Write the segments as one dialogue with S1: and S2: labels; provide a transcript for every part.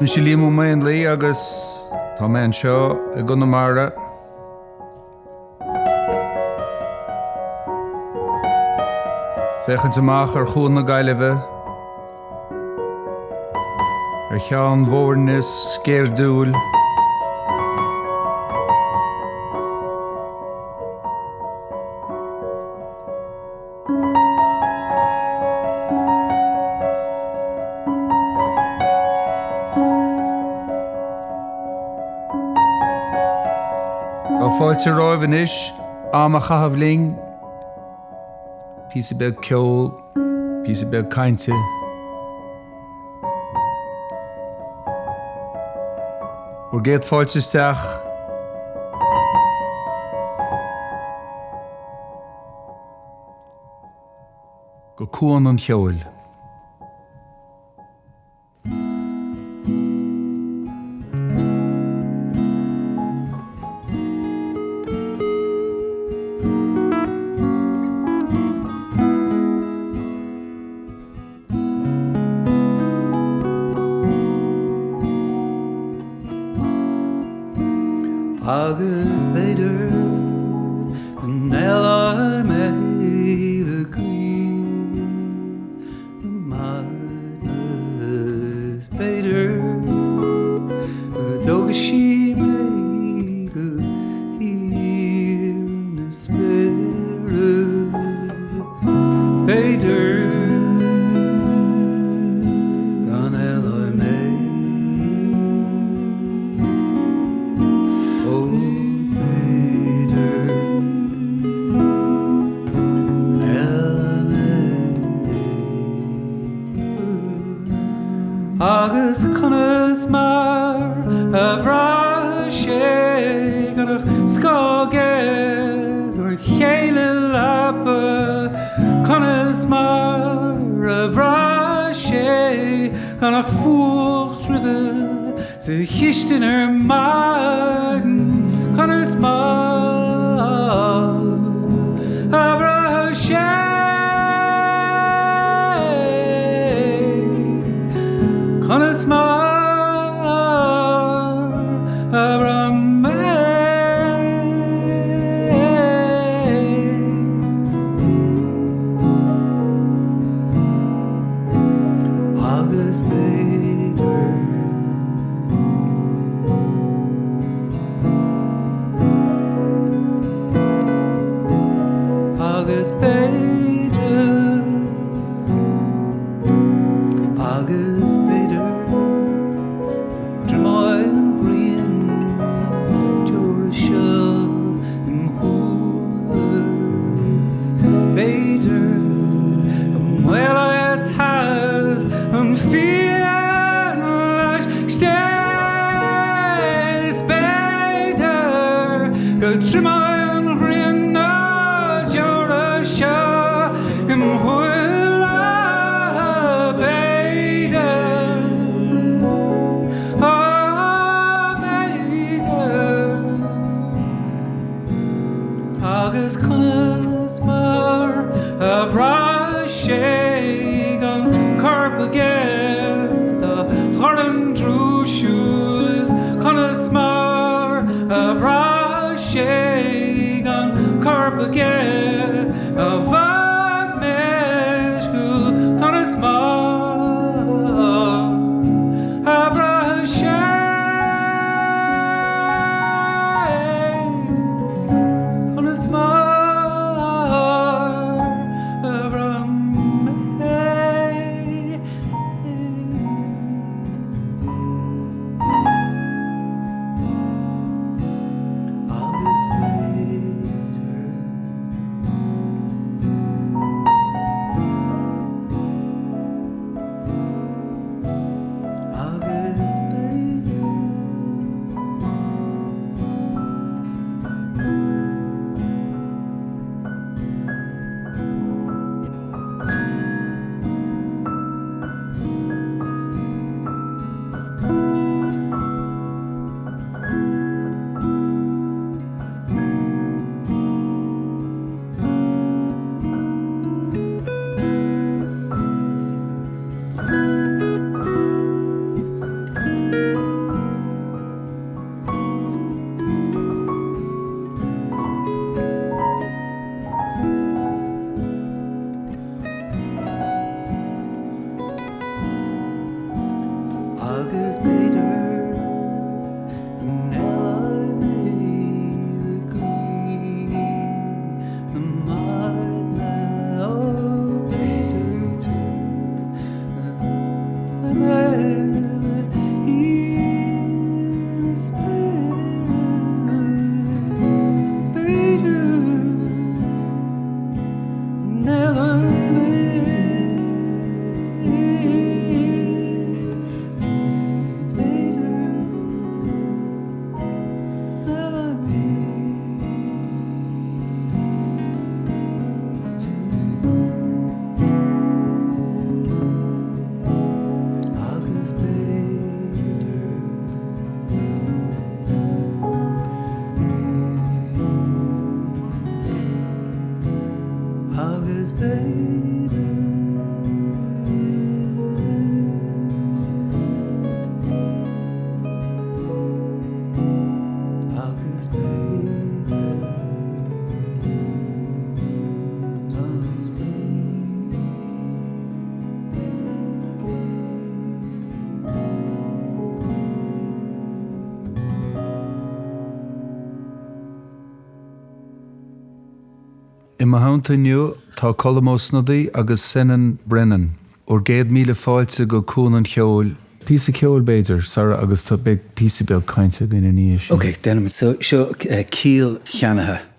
S1: mise Liam Ó Maonlaí agus tá mé anseo i gConamara. Féachaint amach ar Chuan na Gaillimhe, ar Cheann Mhóirne sceirdiúil. Tá fáilte romhaibh anois am a chaitheamh linn, píosa beag ceoil, píosa beag cainte. Bhur gcéad fáilte isteach. Go Cuan an Cheoil.
S2: Agus b'fhéidir go n-éalóidh mé le gaoth na maidne is b'fhéidir go dtógfaidh sí mé go híor na spéire. B'fhéidir go n-éalóidh mé. Ó b'fhéidir go n-éalóidh mé. Agus conas mar a bhraithfeadh sé gan ach scáth aige dár chéile leapa? Conas mar a bhraithfeadh sé gan ach fuacht roimhe sa chistin ar maidin? Conas mar a bhraithfeadh sé? Conas mar a bhraith mé? Agus b'fhéidir. Agus b'fhéidir. Agus b'fhéidir go dtriomóidh an ghrian na deora seo im shúile is b'fhéidir go maolóidh teas an phian laistíos b'fhéidir go dtriomóidh an ghrian na deora seo im shúile b'fhéidir ó b'fhéidir Agus conas mar a bhraithfeadh sé gan corp aige dá dhorn drúisiúil is conas mar a bhraithfeadh sé gan corp aige a bheadh meisciúil conas mar a bhraithfeadh sé. Conas mar a bhraith mé? Agus b'fhéidir.
S1: I mo theannta inniu tá Colm Ó Snodaigh agus Senan Brennan. Bhur gcéad míle fáilte go Cuan an Cheoil. Píosa ceoil b'fhéidir, sara agus tá beidh píosa beag cainte againn ina dhiaidh sin.
S2: Ok, déanfaimid. So, seo Cill Cheannaithe.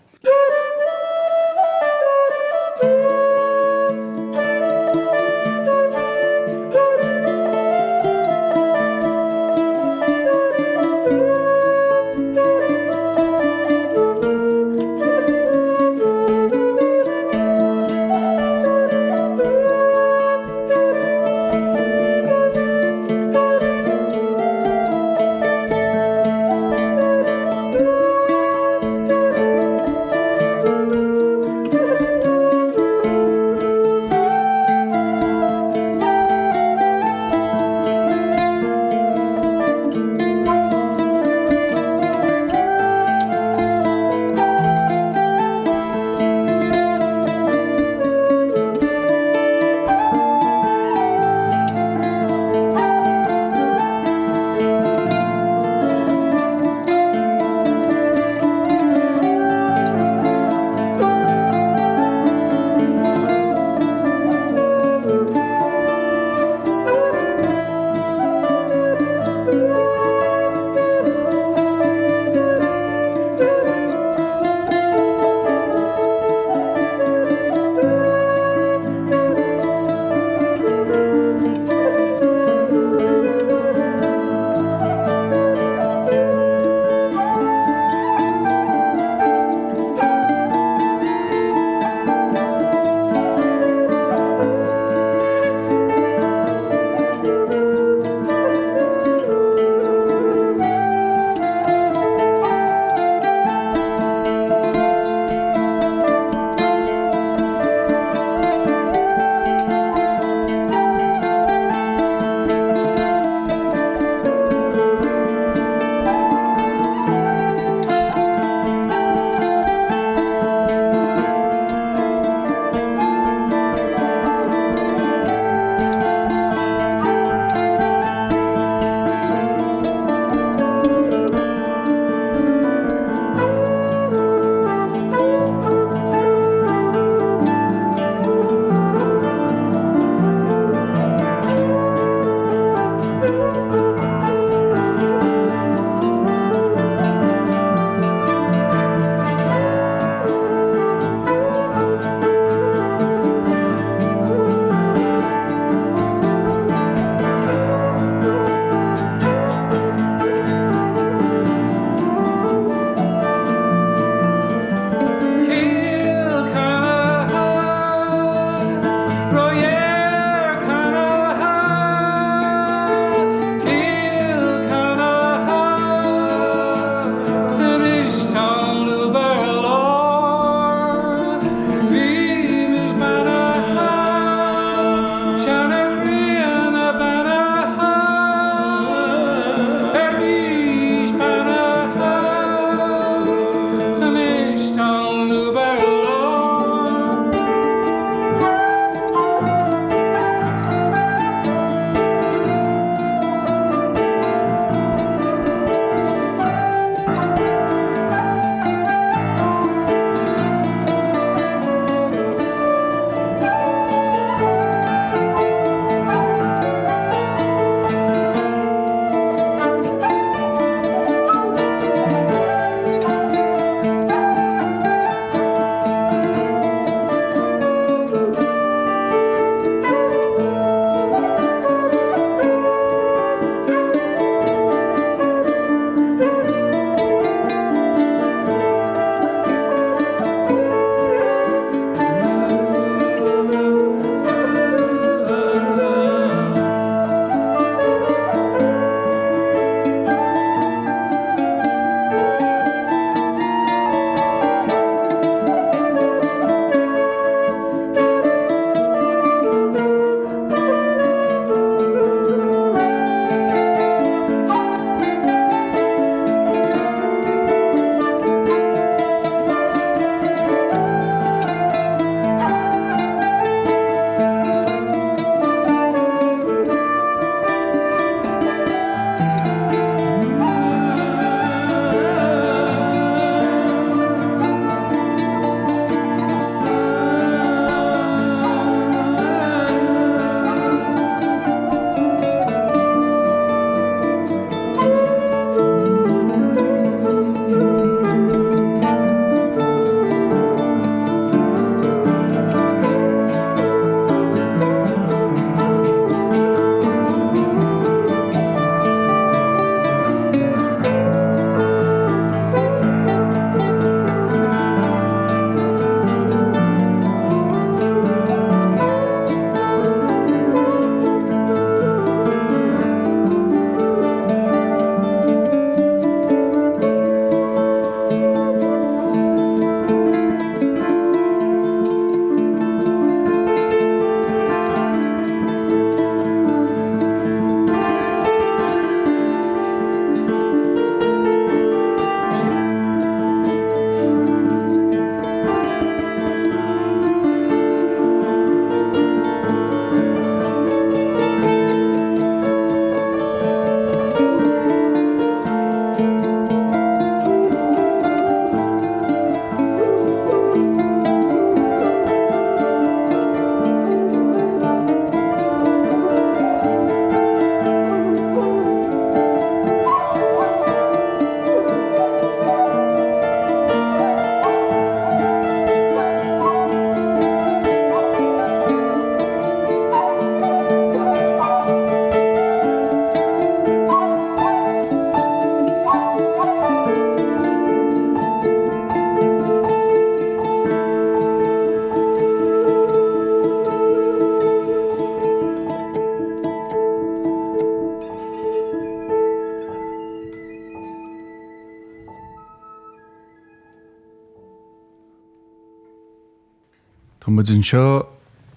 S1: Tá muid anseo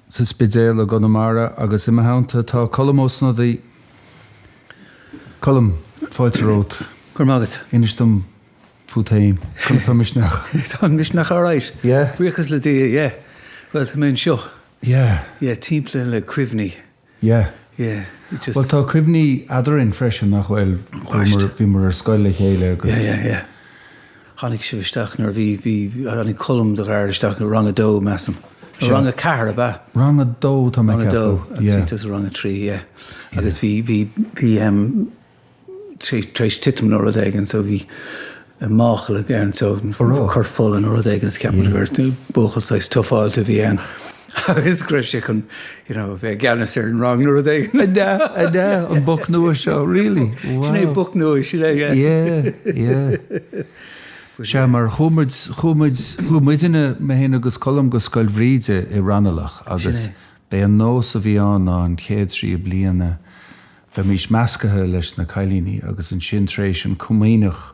S1: sa Spidéal i gConamara agus i mo theannta tá Colm Ó Snodaigh. Colm, fáilte romhat.
S2: Go raibh maith agat.
S1: Inis dom fút féin. Conas tá an misneach?
S2: Tá an misneach alright.
S1: Yeah?
S2: Buíochas le Dia, yeah. Bhuel, tá mé anseo.
S1: Yeah.
S2: Yeah, timpeallaithe le cuimhní.
S1: Yeah.
S2: Yeah, just.
S1: Bhuel, tá cuimhní eadrainn freisin, nach bhfuil?
S2: Bhuel,
S1: bhíomar ar scoil le chéile agus.
S2: Yeah, yeah, yeah. Tháinig sibh isteach nuair a bhí, bhí, tháinig Colm do dheartháir isteach i rang a dó, measaim. Nó rang a ceathair, ab ea?
S1: Rang a dó, tá mé ag ceapadh.
S2: Rang a dó, agus bhí tusa rang a trí, yeah. Agus bhí, bhí, bhí, em, tar éis titim nó rud éigin so bhí máchail air so cur fola nó rud éigin is cheap muid gur buachaill saghas tufáilte a bhí ann agus go raibh sé chun you know a bheith i gceannas ar an rang nó rud éigin.
S1: An ea, an ea, an boc nua seo, really?
S2: Wow. Sin é boc nua, sin é,
S1: yeah. Yeah, yeah. Sea, mar chuaigh muid, chuaigh muid, chuaigh muidinne, mé féin agus Colm go Scoil Bhríde i Raghnallach agus b'é an nós a bhí ann ná an chéad trí bliana Bheimís meascaithe leis na cailíní agus ansin tar éis an Comaoineach,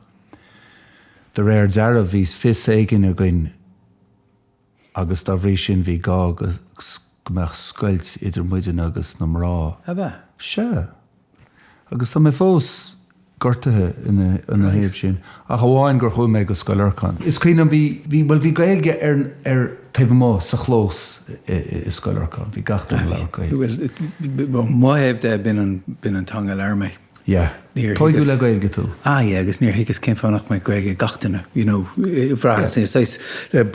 S1: de réir dealraimh, bhí fios éigin againn agus dá bhrí sin bhí gá go mbeadh scoilt idir muidinne agus na mná.
S2: Ab ea?
S1: Sea. Agus tá mé fós gortaithe ina thaobh sin, ach amháin gur chuaigh mé go Scoil Lorcáin. Is cuimhin liom, bhí, bhí, bhuel bhí Gaeilge ar, ar, taobh amuigh sa chlós i Scoil Lorcáin, bhí gach duine ag labhairt Gaeilge.
S2: Bhuel, ó mo thaobh de, b'in an, b'in an teanga a labhair mé.
S1: Yeah. Níor Tóigeadh le Gaeilge tú.
S2: Ah yeah, agus níor thuigeas cén fáth nach mbeadh Gaeilge ag gach duine, you know, bhraitheas, saghas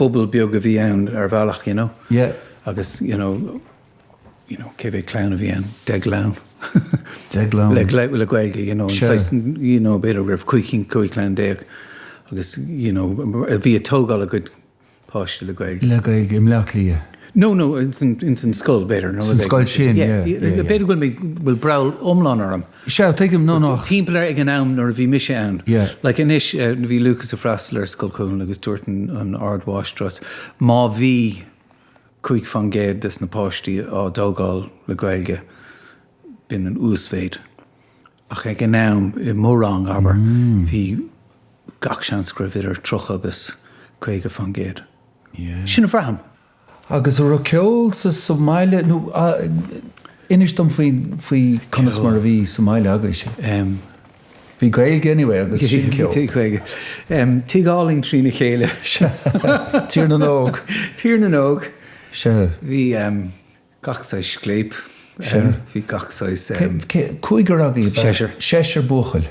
S2: bubble beag a bhí ann ar bhealach, you know.
S1: Yeah.
S2: Agus, you know, you know, cé mhéad clann a bhí ann? 10 gclann.
S1: 10 gclann.
S2: Le, le Gaeilge, you know, saghas, you know, b'fhéidir go raibh 15 cinn, 15 clann agus, you know, a bhí ag tógáil a gcuid páistí le Gaeilge.
S1: Le Gaeilge i mBleá Cliath.
S2: No, no, ins an, ins an scoil, b'fhéidir.
S1: No, San scoil sin, yeah, yeah, yeah.
S2: B'fhéidir go bhfuil mé, bhfuil breall iomlán orm.
S1: Sea, tuigim, no, no.
S2: Timpeall ar ag an am nuair a bhí mise ann.
S1: Yeah.
S2: Like anois, bhí Lucas ag freastal ar Scoil Chualann agus dúirt an, an ardmháistreás, má bhí 5% des na páistí á dtógáil le Gaeilge, b'in an uasmhéid. Ach ag an am, i mo rang, abair, bhí gach seans go raibh idir 30 agus 50%. Sin a bhraithim.
S1: Agus an raibh ceol sa sa mbaile nó inis dom faoi faoi conas mar a bhí sa mbaile agaibhse. Bhí Gaeilge anyway agus sin ceol.
S2: Bhí Gaeilge. Tigh álainn trína chéile.
S1: Sea. Tír na nÓg.
S2: Tír na nÓg.
S1: Sea.
S2: Bhí gach saghas scléip.
S1: Sea.
S2: Bhí gach saghas.
S1: Cúigear agaibh?
S2: Seisear.
S1: Seisear buachaill.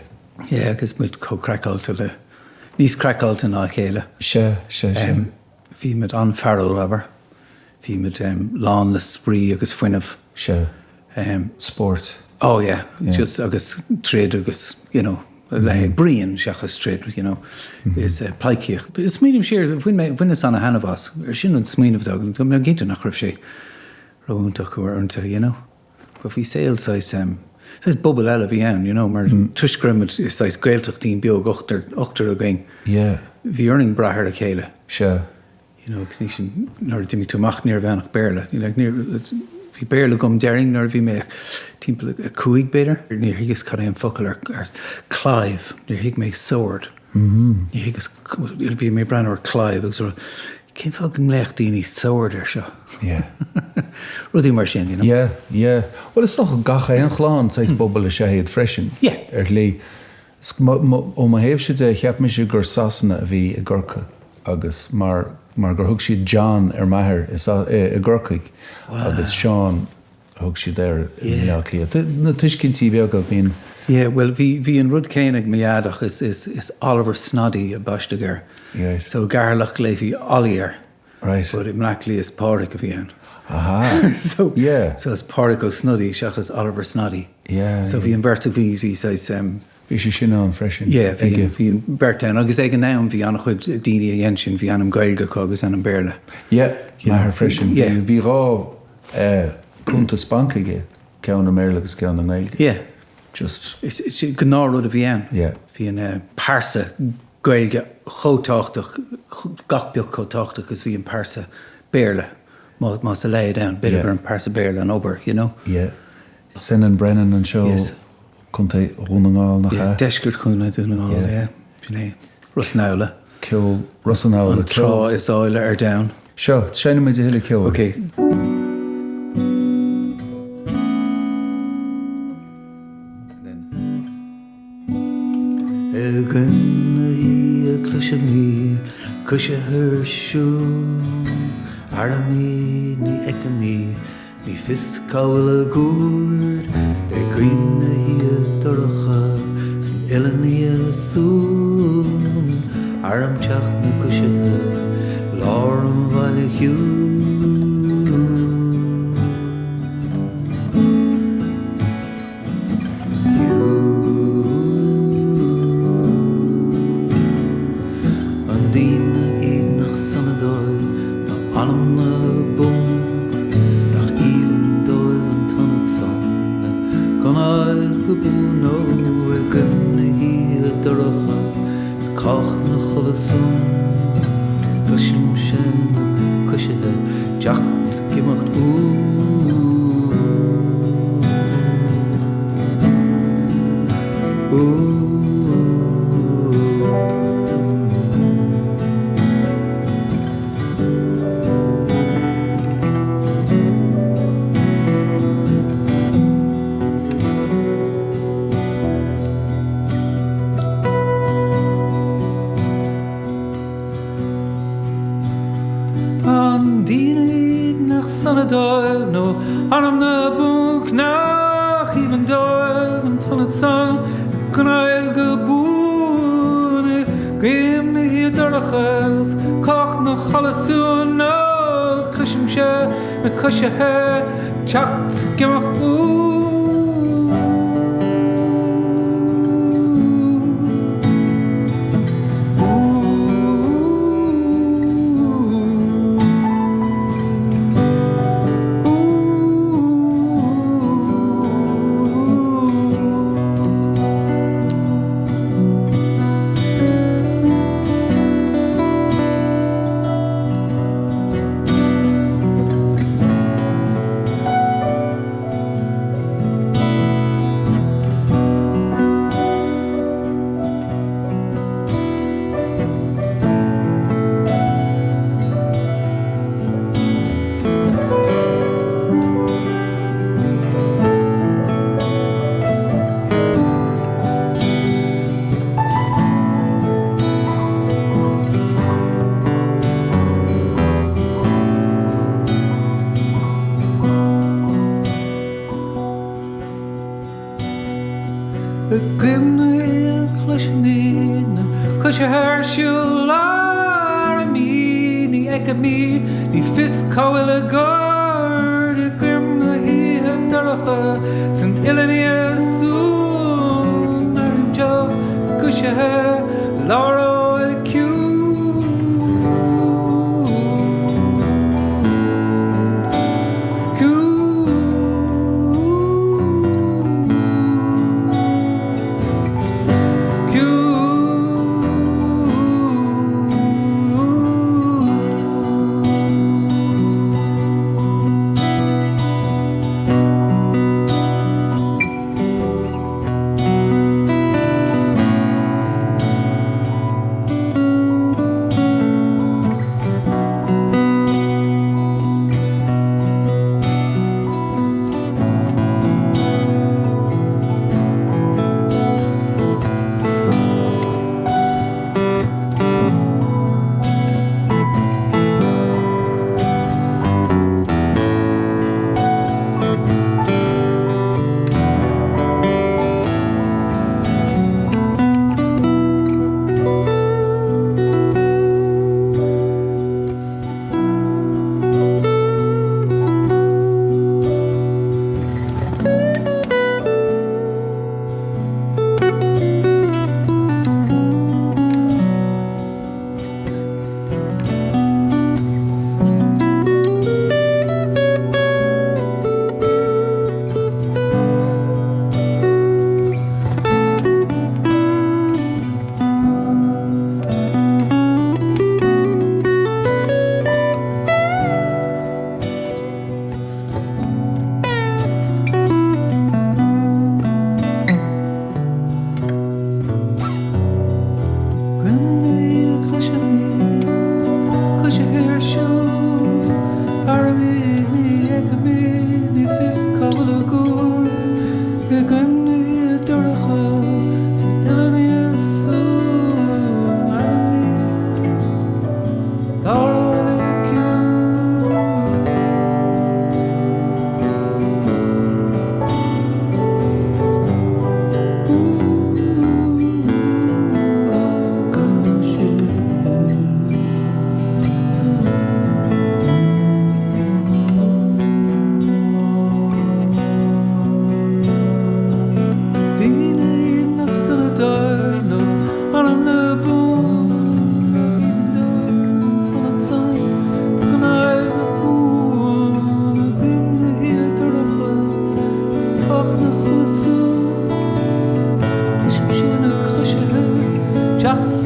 S2: Yeah, agus muid chomh craiceáilte le, níos craiceáilte ná a chéile.
S1: Sea, sea, sea.
S2: Bhí muid an-fhearúil, abair. Bhí muid lán le spraoi agus fuinneamh.
S1: Sea. Spóirt.
S2: Oh yeah, just agus troid agus you know a leithéid. Bruíon seachas troid, you know, is pleidhcíocht. Smaoiním siar, bhain mé, bhaineas ana-thaitneamh as. Sin an smaoineamh atá agam. Tá mé cinnte nach raibh sé ró-iontach uaireanta, you know. But bhí saol saghas, saghas bubble eile a bhí ann, you know, mar toisc go raibh muid i saghas Gaeltachtín beag, ochtar, ochtar againn,
S1: Yeah.
S2: bhí orainn brath ar a chéile.
S1: Sea.
S2: You know, agus ní sin, nuair a d'imigh tú amach ní raibh ann ach Béarla. You know, like, níor, bhí Béarla agam déarfainn nuair a bhí mé timpeall a 5 b'fhéidir. Níor thuigeas cad é an focal ar, ar claidheamh, níor thuig mé sword.
S1: Mm-hmm.
S2: Níor thuigeas, bhí mé ag breathnú ar claidheamh agus rá, cén fáth go nglaodh daoine sword ar seo?
S1: Yeah.
S2: Rudaí mar sin, you know.
S1: Yeah, yeah. Bhuel, is dócha gach aon chlann saghas bubble is ea iad freisin.
S2: Yeah.
S1: Ar shlí. Ó mo thaobhse de, cheap mise gur Sasana a bhí i gCorcaigh agus mar mar gur thug siad John ar m'athair i gCorcaigh agus Seán a thug siad air i mBleá Cliath. Na tuiscintí beaga a bhíonn.
S2: Yeah, bhuel bhí bhí an rud céanna ag mo dhaid ach is is is Oliver Snoddy a baisteadh air.
S1: Right.
S2: So i gCeatharlach ghlaofaí Ollie air.
S1: Right.
S2: But i mBleá Cliath is Pádraig a bhí ann.
S1: Aha.
S2: So,
S1: Yeah.
S2: so is Pádraig Ó Snodaigh seachas Oliver Snoddy.
S1: Yeah,
S2: So bhí an bheirt bhí bhí saghas um,
S1: Bhí sé sin ann freisin.
S2: Yeah, bhí
S1: Aige.
S2: bhí an beirt ann agus ag an am bhí an-chuid daoine a dhein sin, bhí ainm Gaeilge acu agus ainm Béarla.
S1: Yeah, m'athair freisin.
S2: Yeah.
S1: Bhí bhí dhá eh, cuntas banc aige, ceann i mBéarla agus ceann i nGaeilge.
S2: Yeah.
S1: Just.
S2: Is is gnáthrud a bhí ann.
S1: Yeah.
S2: Bhí an eh, pearsa Gaeilge chomh tábhachtach, gach pioc chomh tábhachtach is bhí an pearsa Béarla, más a leithéid ann, b'fhéidir gur an pearsa Béarla an obair, you know.
S1: Yeah. Senan Brennan anseo,
S2: Yes.
S1: Contae Dhún na nGall, nach
S2: Yeah,
S1: ea?
S2: deisceart Chontae Dhún na nGall,
S1: Yeah.
S2: yeah. Sin é. Ros an Fheabhla.
S1: Ceol Ros an Fheabhla,
S2: An trá is áille ar domhan.
S1: Seo, seinnfidh muid a thuilleadh ceoil.
S2: Ok. I gcoim na hoíche cloisim iad, coisithe ar siúl, Airím iad, ní fheicim iad, ní fios cá bhfuil a gcuaird. I gcoim na hoíche dorcha 's an uile ní suan, Airím teacht na gcoisithe lár an bhaile chiúin. An daoine iad nach sona dóibh ná anam ná bun, Nach aoibhinn dóibh an t-ionad san ag coinneáil go buan Ó i gcoim na hoíche dorcha 's cách 'na chodladh sún, Cloisimse na coisithe ag teacht 's ag imeacht uaim. An daoine iad nach sona dóibh nó anam na bponc nach aoibhinn dóibh an t-ionad san ag coinneáil go buan i gcoim na hoíche dorcha 's cách 'na chodladh suan nó cloisimse na coisithe ag teacht 's ag imeacht uaim. I gcoim na hoíche cloisim iad, na coisithe ar siúl Airím iad, ní fheicim iad, ní fios cá bhfuil a gcuaird I gcoim na hoíche dorcha 's an uile ní suan Airím teacht na gcoisithe lár an bhaile ciúin.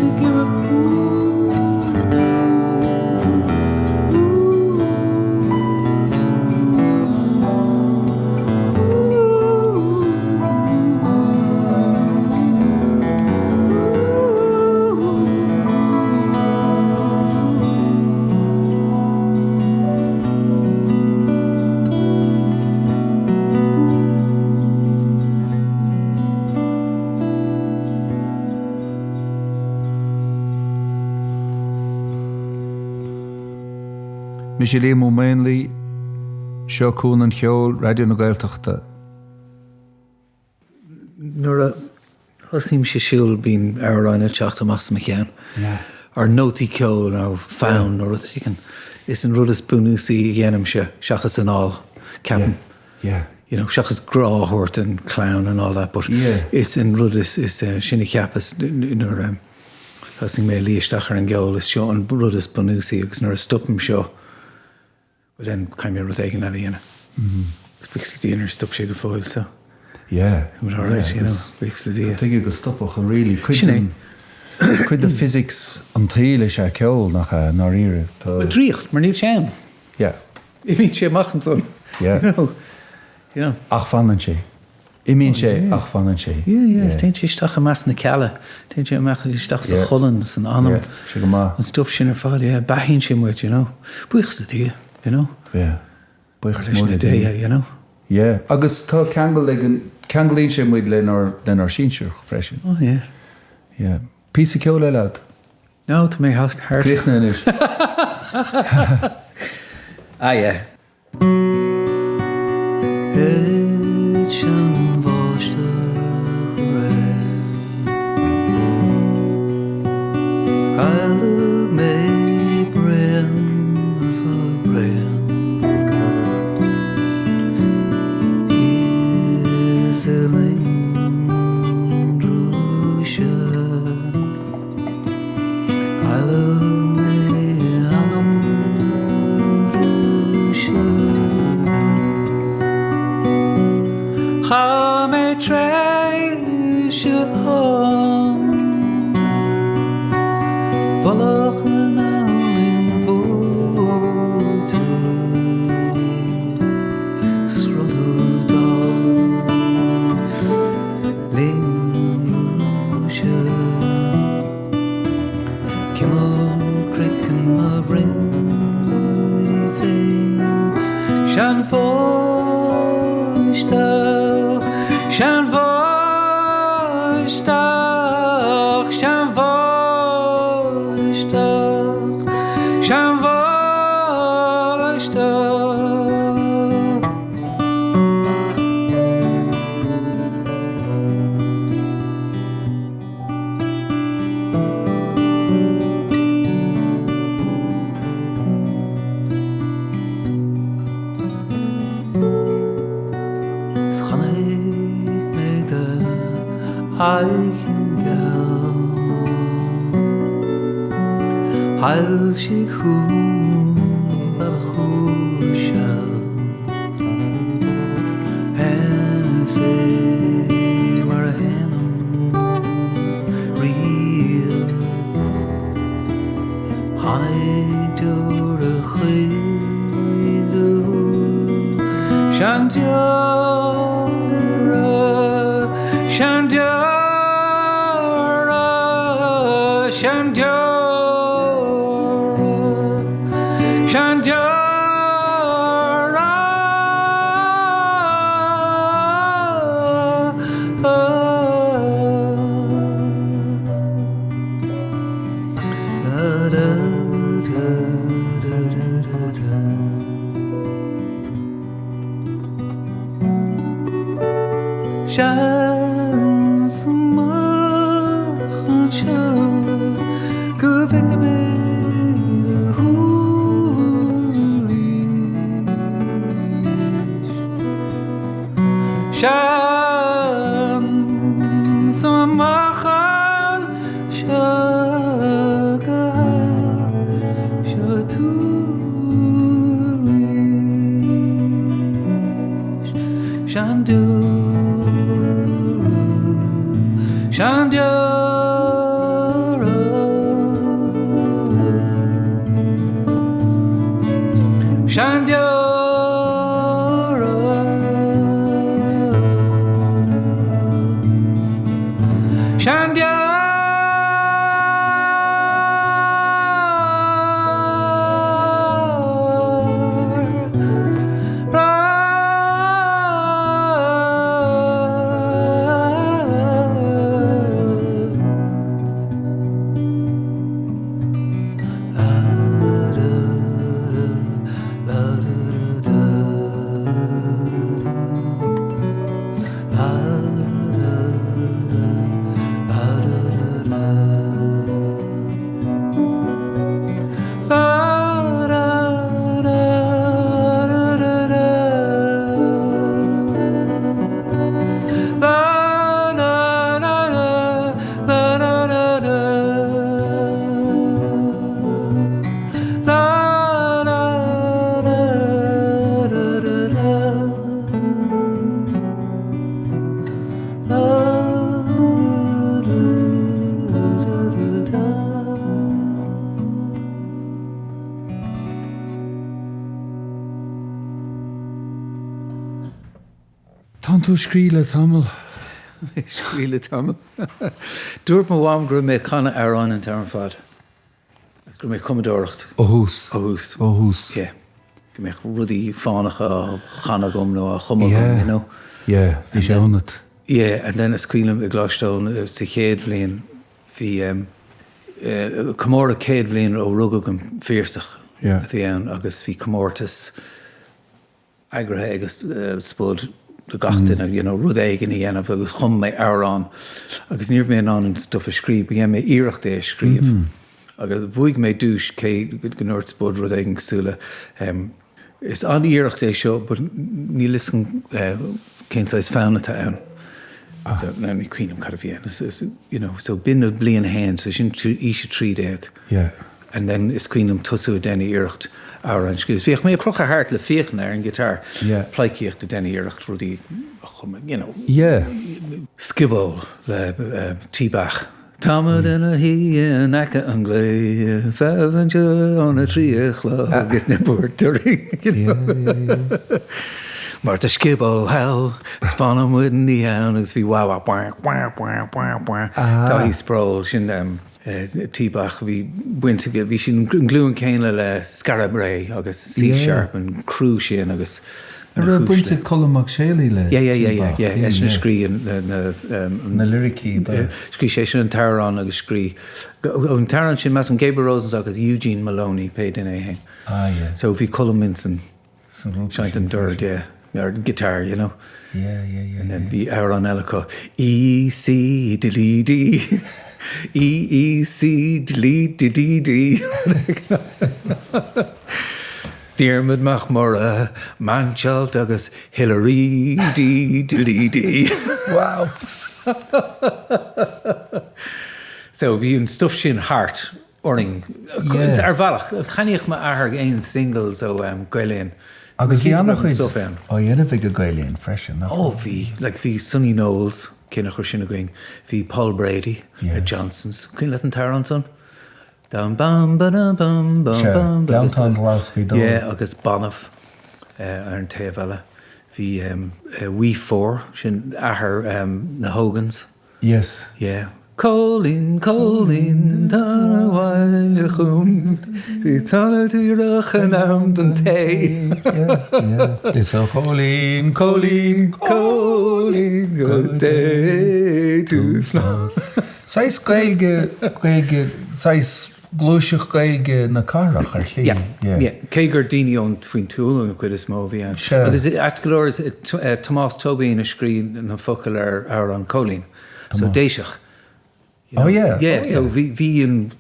S2: ag imeacht
S1: Mise Liam Ó Maonlaí, seo Cuan an Cheoil, Raidió na Gaeltachta.
S2: Nuair a thosaímse siúl bíonn amhráin ag teacht amach as mo cheann. Or nótaí ceoil nó fonn nó rud éigin. Is an rud is bunúsaí a dhéanaimse seachas anáil, ceapaim. You know, seachas grá a thabhairt don chlann and all that but is an rud is sin a cheapas nuair a thosaigh mé ag luí isteach ar an gceol is seo an rud is bunúsaí agus nuair a stopaim seo Well then, caithfidh mé rud éigin eile a dhéanamh. Buíochas le Dia nár stop sé go fóill, so.
S1: Yeah.
S2: I'm alright, you know, buíochas le Dia.
S1: Tuige go stopfadh, really. Cuid
S2: Sin é.
S1: Cuid de physics an tsaoil is ea ceol, nach ea, i ndáiríre.
S2: Tá. Bhuel, draíocht, mar níl sé ann.
S1: Yeah.
S2: Imíonn sé amach ansan.
S1: Yeah.
S2: You know. Yeah.
S1: Ach fanann sé. Imíonn sé ach fanann sé.
S2: Yeah, yeah, is téann sé isteach i measc na cealla, téann sé amach isteach sa cholainn, san anam.
S1: Yeah, sé go maith.
S2: An stuff sin ar fad, yeah, beathaíonn sé muid, you know. Buíochas le Dia, you know.
S1: Yeah, buíochas mór le
S2: Dia, you know.
S1: Yeah, agus tá ceangal ag an, ceanglaíonn sé muid lenár, lenár sinsir freisin.
S2: Oh yeah.
S1: Yeah. Píosa ceoil eile agat?
S2: No, tá mé thart.
S1: Críochnaithe anois.
S2: Ah yeah. Thit an bháisteach aréir. Cailleadh mé braon ar feadh braon. Thíos i linn drúise. Cailleadh m'anam drúise. Chaith mé tréimhse ann, i bhfolach in abhainn póite, sruthlú dall. Linn drúise. Cimil craiceann mo bhroinn féin. Seanbháisteach, seanbháisteach, seanbháisteach, seanbháisteach. 'S chonaic mé d'aghaidh gheal. Shoilsigh chugam bealach úr seal. Is é mar a sheinnim riamh. Tháinig deora chuige. Seandeora, seandeora, seandeora, seandeora. Seans amach anseo go bhfeicfidh mé do shúile arís. Seans amach anseo go aimseoidh tú arís. Seandeora, seandeora. Seandeora. Seandeora.
S1: Tánn tú ag scríobh le tamall.
S2: Ag scríobh le tamall. Dúirt mo mham go raibh mé ag canadh amhráin an t-am ar fad. Agus go raibh mé ag cumadóireacht.
S1: Ó thús.
S2: Ó thús.
S1: Ó thús.
S2: Yeah. Go mbeadh rudaí fánacha á chanadh agam nó á chumadh agam, you know.
S1: Yeah, bhí sé ionat.
S2: Yeah, and then is cuimhin liom i gColáiste Eoin sa chéad bhliain bhí comóradh 100 bliain ó rugadh an Piarsach a bhí ann agus bhí comórtas eagraithe ag Spud do gach duine, you know, rud éigin a dhéanamh agus chum mé amhrán agus ní raibh mé in ann an stuff a scríobh, but dhein mé iarracht é a scríobh agus bhuaigh mé duais cé go ndúirt Spud rud éigin cosúil le Is an-iarracht é seo but níl fhios agam cén saghas fonn atá ann. So, now ní cuimhin liom cad a bhí ann, you know, so b'in bliain a haon, so sin aois 13.
S1: Yeah.
S2: And then is cuimhin liom tosú ag déanamh iarracht amhrán a scríobh. Bhíodh mé ag crochadh thart le Fiachna ar an guitar,
S1: Yeah.
S2: pleidhcíocht ag déanamh iarracht rudaí a chumadh, you know.
S1: Yeah.
S2: Scioból le T-Bach. Táimid ina shuí in aice an ghlae, feadh anseo óna 3 a chlog agus na buairteoirí, you know.
S1: Yeah, yeah, yeah.
S2: Mar tá scioból thall is fanann muid ní ann agus bhí wah wah wah wah wah wah wah.
S1: Ah.
S2: Dáithí Sproule, sin T-Bach, bhí baint aige, bhí siad an glúin céanna le Skara Brae agus C Sharp, an criú sin agus
S1: An raibh baint ag Colm Mac Séalaigh le
S2: Yeah, yeah, yeah, yeah,
S1: T-Bach?
S2: yeah,
S1: Bhí,
S2: eisean a
S1: yeah.
S2: scrígh na, na,
S1: Na liricí, ba.
S2: Scrígh seisean an t-amhrán agus scrígh, an t-amhrán sin, measaim, Gabriel Rosenstock agus Eugene Maloney, pé duine é féin.
S1: Ah, yeah.
S2: So bhí Colm insan,
S1: Sa ghrúpa
S2: seinnt
S1: sin
S2: an dord,
S1: freisin.
S2: yeah, or guitar, you know.
S1: Yeah, yeah, yeah,
S2: And then
S1: yeah.
S2: bhí amhrán eile acu, E, C, D, D, D, E, E, C, D, D, D, D. Diarmuid Mac Murchadha, Mainsealt agus Hilary D, D, D.
S1: Wow!
S2: So bhí an stuff sin thart orainn
S1: Yeah.
S2: ar bhealach. Cheannaíodh m'athair aon singles ó Gael Linn.
S1: Agus bhí
S2: Cinnte go raibh an
S1: an-chuid
S2: stuff ann.
S1: á dhéanamh ag Gael Linn freisin, nach
S2: Ó
S1: raibh?
S2: bhí, like bhí Sonny Knowles, cé nach raibh sin againn, bhí Paul Brady
S1: Yeah.
S2: ar Johnsons. Cuimhin leat an t-amhrán san? Dam bam ba dam bam bam
S1: Sea,
S2: bam ba agus
S1: Gleanntán Glas Ghaoth Dobhair.
S2: Yeah, agus Banbh ar an taobh eile. Bhí Wee Four, sin athair na Hogans.
S1: Yes.
S2: Yeah. Cóilín, Cóilín, tar abhaile chugam, tá tú díreach in am don tae.
S1: Yeah, yeah. Is a Chóilín,
S2: Cóilín, Cóilín, go dté tú slán.
S1: Saghas Gaeilge, Gaeilge, saghas gluaiseacht Gaeilge na cathrach ar shlí.
S2: Yeah, yeah. Cé gur daoine ón faoin tuath an chuid is mó a bhí ann.
S1: Sea.
S2: Agus ait go leor is Tomás Tóibín a scrígh na focail ar amhrán Cóilín. So Déiseach.
S1: Oh yeah.
S2: Yeah, so bhí, bhí an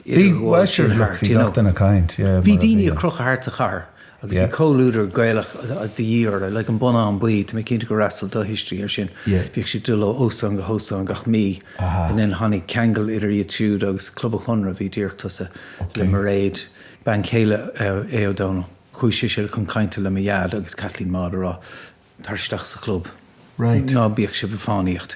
S1: Bhí, bhuel sure, look, bhí gach duine ag caint, yeah.
S2: Bhí daoine ag crochadh thart sa chathair agus bhí comhluadar Gaelach de dhíth orthu, like an Bonnán Buí, tá mé cinnte gur fhreastail do thuistí air sin. Bhíodh siad ag dul ó óstán go hóstán gach mí and then tháinig ceangal idir iad siúd agus Club an Chonradh a bhí díreach tusa le Mairéad, bean chéile Aodh Ó Dónaill. Chuaigh sise chun cainte le mo dhaid agus Caitlín Maude a rá, tar isteach sa chlub, ná bíodh sibh ag fánaíocht.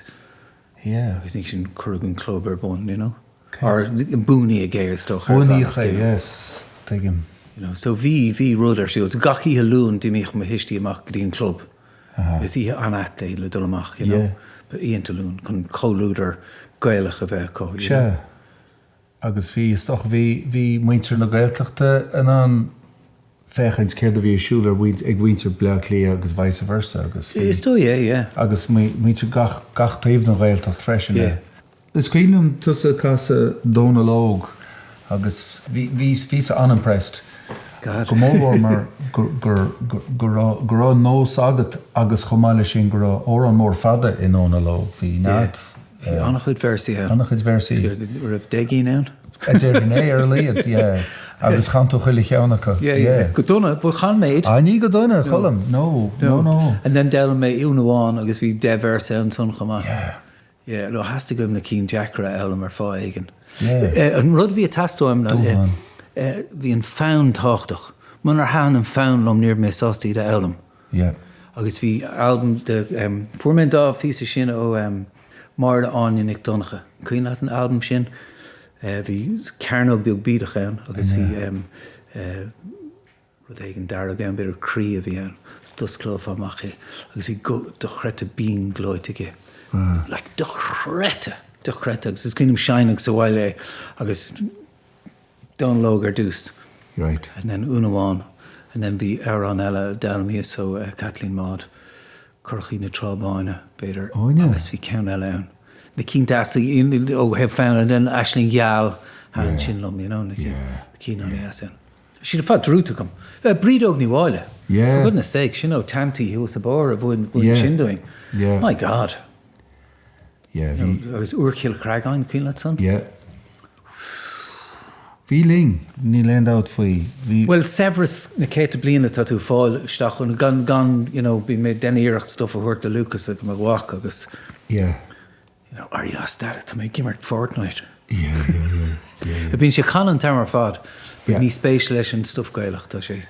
S1: Yeah.
S2: Agus ansin cuireadh an club ar bun, you know. Or bunaíodh é is dócha.
S1: Bunaíodh é, yes. Tuigim.
S2: You know, so bhí, bhí rud ar siúl. So gach oíche Luain d'imíodh mo thuistí amach go dtí an club. Is oíche an-ait é le dul amach, you know. But oícheanta Luain chun comhluadar Gaelach a bheith acu, you know.
S1: Sea. Agus bhí, is dócha, bhí, bhí muintir na Gaeltachta in ann féachaint céard a bhí ar siúl ar mhuintir, ag muintir Bleá Cliath agus vice versa agus bhí.
S2: Is dóigh é, yeah.
S1: Agus muintir gach, gach taobh den Ghaeltacht freisin, yeah. Is cuimhin liom tusa ag casadh Dónal Óg agus bhí, bhí, bhíos an-impressed.
S2: God.
S1: Go mór mhór mar gur, gur, go raibh, go raibh nós agat agus chomh maith leis sin go raibh amhrán mór fada i nDónal Óg, bhí neart.
S2: Bhí an-chuid véarsaí ann.
S1: An-chuid véarsaí.
S2: Raibh deich gcinn ann?
S1: A déarfainn é, ar a laghad, yeah. Agus chan tú chuile cheann acu.
S2: Yeah, yeah. Go dona, but chan mé iad.
S1: Ah, ní go dona, a Cholm, no, no, no.
S2: And then d'fhoghlaim mé Una Amháin agus bhí deich véarsa ansan chomh maith.
S1: Yeah.
S2: Yeah, no, theastaigh uaim na cinn deacra a fhoghlaim ar fáth éigin.
S1: Yeah.
S2: An rud a bhí ag teastáil uaim ná,
S1: Dúshlán.
S2: bhí an fonn tábhachtach. Munar thaitin an fonn liom ní raibh mé sásta iad a fhoghlaim.
S1: Yeah.
S2: Agus bhí albam de, fuair mé an dá phíosa sin ó Máire Áine Nic Donncha. An cuimhin leat an albam sin? Bhí cearnóg beag bídeach ann agus bhí rud éigin dearg ann, b'fhéidir croí a bhí ann. D'osclófá amach é agus bhí guth dochreidte binn gleoite aici. Like dochreidte! Dochreidte! Agus is cuimhin liom seinneadh sa bhaile é agus Dónal Óg ar dtús.
S1: Right.
S2: And then Una Amháin. And then bhí amhrán eile a d'fhoghlaimíos ó Caitlín Maude, Curachaí na Trá Báine, b'fhéidir.
S1: Oh yeah.
S2: Agus bhí ceann eile ann. Na cinn deasa ó thaobh fonn and then Aisling Gheal thaitin sin liom, you know, na cinn an-dheas ann. Siad ar fad dearmadta agam. Bríd Óg Ní Mháille.
S1: Yeah.
S2: For goodness sake, sin ó Tanty thuas sa Barr a mhúin sin dúinn.
S1: Yeah.
S2: My God.
S1: Yeah, bhí.
S2: Agus Iúr Chill Chreagáin, cuimhin leat san?
S1: Yeah. Bhí linn, níl aon dabht faoi. Bhí.
S2: Bhuel, saibhreas na céadta bliain atá tú ag fáil isteach ann, gan, gan, you know, bíonn mé ag déanamh iarracht stuff a thabhairt do Lucas ag mo mhac agus.
S1: Yeah.
S2: You know, are you asked that? Tá mé ag imirt Fortnite.
S1: Yeah, yeah, yeah, yeah, yeah.
S2: Bíonn sé ag canadh an t-am ar fad, but
S1: Yeah.
S2: ní spéis leis an stuff Gaelach, tá sé.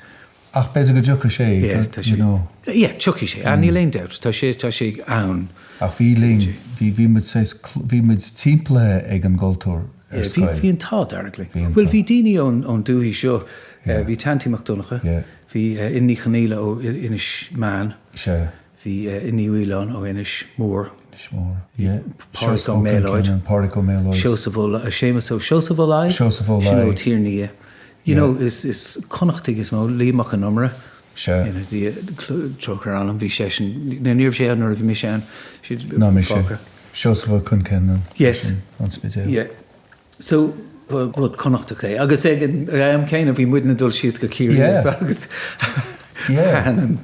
S1: Ach b'fhéidir go dtiocfaidh sé,
S2: Yeah, tá sé.
S1: you know.
S2: Yeah, tiocfaidh sé, ah, níl aon dabht, tá sé, tá sé ann.
S1: Ach bhí linn, bhí, bhí muid saghas, bhí muid timpeallaithe ag an gcultúr ar
S2: Yeah, bhí,
S1: scoil.
S2: bhí an t-ádh dearg linn.
S1: Bhí an
S2: Bhuel,
S1: t-ádh.
S2: bhí daoine ón, ón dúthaigh seo,
S1: Yeah.
S2: bhí Tanty Mac Donncha,
S1: Yeah.
S2: bhí Fhinn Ní Chonaola ó Inis Meáin.
S1: Sea.
S2: Bhí Fhinn Ní Mhaoileoin ó Inis Mór.
S1: Inis Mór, yeah.
S2: Pádraic Ó Méalóid.
S1: Pádraic Ó Méalóid.
S2: Seosamh Ó Laoi, Séamus Ó, Seosamh Ó Laoi?
S1: Seosamh Ó Laoi.
S2: Sin ó Tír an Fhia. You know, is, is Connachtaigh is mó, Liam Mac Con Iomaire.
S1: Sea.
S2: You know, Dia, trócaire ar a anam, bhí seisean, ní raibh sé ann nuair a bhí mise ann.
S1: Ná mise. Seosamh Ó Concheanainn.
S2: Yes.
S1: Ón Spidéal.
S2: Yeah. So, ba rud Connachtach é. Agus ag an am céanna bhí muidne ag dul síos go Ciarraí
S1: Yeah.
S2: agus
S1: Yeah.
S2: thaitin an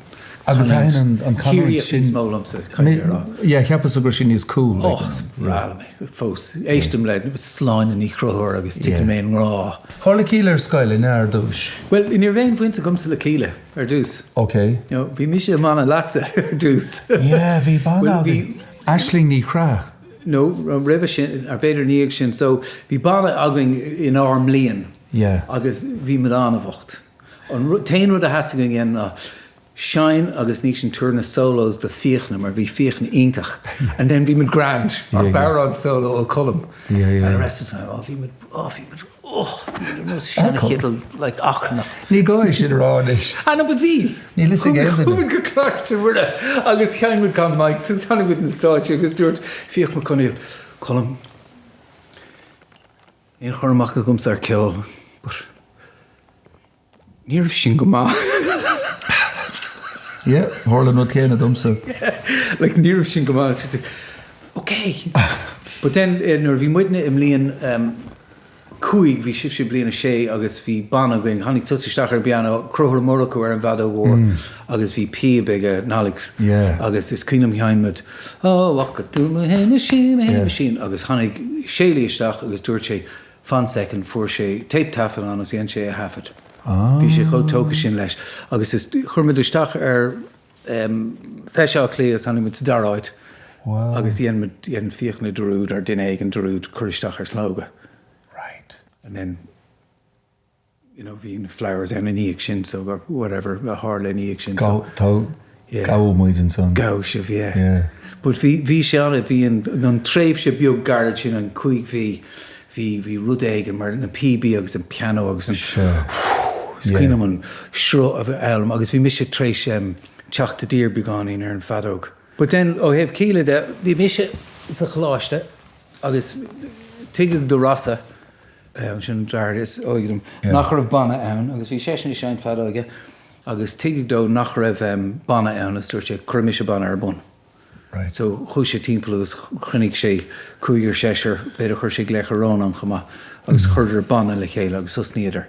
S1: Agus thaitin an- an canúint
S2: Ciarraíoch
S1: sin-
S2: níos mó liomsa, caithfidh mé a rá.
S1: Yeah, cheapas go raibh sí níos cool.
S2: Oh, is breá liom é fós. Éistim le Sláine Ní Chonchúir agus titim
S1: Yeah.
S2: mé i ngrá.
S1: Tharla Kíla ar scoil in ar dtús.
S2: Bhuel, ní raibh aon bhaint agamsa le Kíla ar dtús.
S1: Ok.
S2: You know, bhí mise i mbanna leatsa ar dtús.
S1: Yeah, bhí banna
S2: Bhuel, bhí-
S1: againn. Aisling Ní Chraith.
S2: nó roimhe sin, ar b'fhéidir ina dhiaidh sin, so bhí banna againn in ár mbliain
S1: Yeah.
S2: agus bhí muid an-bhocht. An t-aon rud a theastaigh uainn a dhéanamh ná seinn agus ansin tabhair na solos do Fiachna mar bhí Fiachna iontach and then bhí muid grand, ár bodhrán solo ó Colm
S1: Yeah, yeah.
S2: and the rest of the time, oh bhí muid, oh bhí muid, oh bhí muid ar nós seanchiotal like achrannach.
S1: Ní gá é sin a rá anois.
S2: Ah no but bhí!
S1: Níl fhios ag aon duine.
S2: Chuaigh muid go Coláiste Mhuire agus sheinn muid gan mics agus tháinig muid an stáitse agus dúirt Fiach Mac Conaill, Colm, níl aon chur amach agamsa ar ceol but ní raibh sin go maith.
S1: Yeah, tharla an rud céanna domsa.
S2: Like ní raibh sin go maith. She's like, okay. But then eh, nuair a bhí muidne i mbliain um, 5, bhí sibhse i mbliain 6 agus bhí banna againn, tháinig tusa isteach ar an bpianó, Conchúr Ó Murchú ar an bhfeadóg mhór agus bhí píob ag Nollaig's agus is cuimhin liom sheinn muid Ó bhfaca tú mo Shéamuisín, mo Shéamuisín agus tháinig Séalaí isteach agus dúirt sé fan second, fuair sé téip taifeadán agus dhein sé a thaifead. Bhí sé chomh tógtha sin leis agus is chuir muid isteach ar Feis Átha Cliath agus tháinig muid sa dara háit agus dhein muid, dhein Fiachna dearúd ar duine éigin dearúd cur isteach ar Slógadh.
S1: Right.
S2: And then, you know, bhí na Flowers ann ina dhiaidh sin so whatever a tharla ina dhiaidh sin so.
S1: Gabh, gabhadh muid ansan.
S2: Gabhadh sibh, yeah.
S1: Yeah.
S2: But bhí, bhí sé an, bhí an, an tréimhse beag gairid sin, an chúig mhí, bhí, bhí rud éigin mar na píobaí agus an pianó agus an.
S1: Sure.
S2: Is cuimhin liom an sruth a bheith ann agus bhí mise tar éis teacht i dtír beagáinín ar an bhfeadóg. But then ó thaobh Kíla de, bhí mise sa choláiste agus tuigeadh do Rossa, sin an deartháir is óige liom, nach raibh banna ann agus bhí seisean ag seinnt feadóige agus tuigeadh dó nach raibh banna ann agus dúirt sé, cuirfidh mise banna ar bun.
S1: Right.
S2: So chuaigh sé timpeall agus chruinnigh sé cúigear, seisear, b'fhéidir chuir sé glaoch ar Rónán chomh maith agus chuireadar banna le chéile agus thosnaíodar.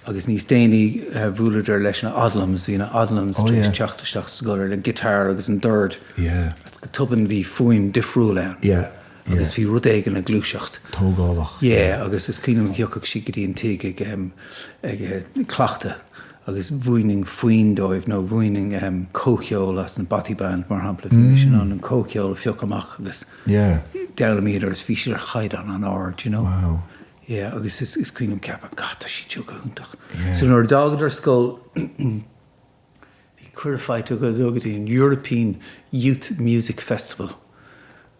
S2: Agus níos déanaí bhuaileadar leis na Odlums, bhí na Odlums tar éis teacht isteach sa scoil le guitar agus an dord.
S1: Yeah.
S2: Agus go tobann bhí fuaim difriúil ann.
S1: Yeah.
S2: Agus bhí rud éigin ag gluaiseacht.
S1: Tógálach.
S2: Yeah, agus is cuimhin liom thiocfadh siad go dtí an tigh ag ag cleachtadh agus mhúinfinn foinn dóibh nó mhúinfinn comhcheol as an Bothy Band mar shampla, bhí mise in ann an comhcheol a phiocadh amach agus d'fhoghlaimíodar agus bhí siad ar chaighdeán an-ard, you know.
S1: Wow.
S2: Yeah, agus is is cuimhin liom ceapadh, God, tá siad seo go hiontach. So nuair a d'fhágadar scoil bhí cuireadh faighte acu dul go dtí an European Youth Music Festival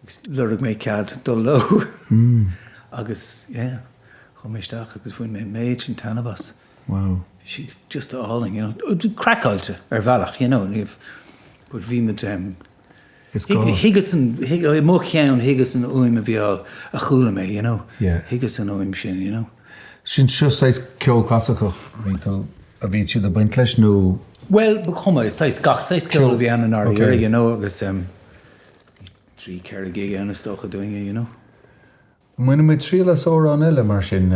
S2: agus lorg mé cead dul leo agus yeah, chuaigh mé isteach agus bhain mé an méid sin taitneamh as.
S1: Wow.
S2: Bhí sé just álainn, you know, craiceáilte ar bhealach, you know, but bhí muid em,
S1: Is gá.
S2: Thuigeas an, i mo cheann, thuigeas an fhuaim a bhí á, a chuala mé, you know.
S1: Yeah.
S2: Thuigeas an fhuaim sin, you know.
S1: Sin seo saghas ceol clasaiceach a bhí tú, a bhí siad ag baint leis nó?
S2: Bhuel, ba chuma, is saghas gach saghas ceol a bhí ann i ndáiríre, you know, agus em, bhí 3, 4 gig ann is dócha dúinne, you know.
S1: Mbainfidh muid triail as amhrán eile mar sin.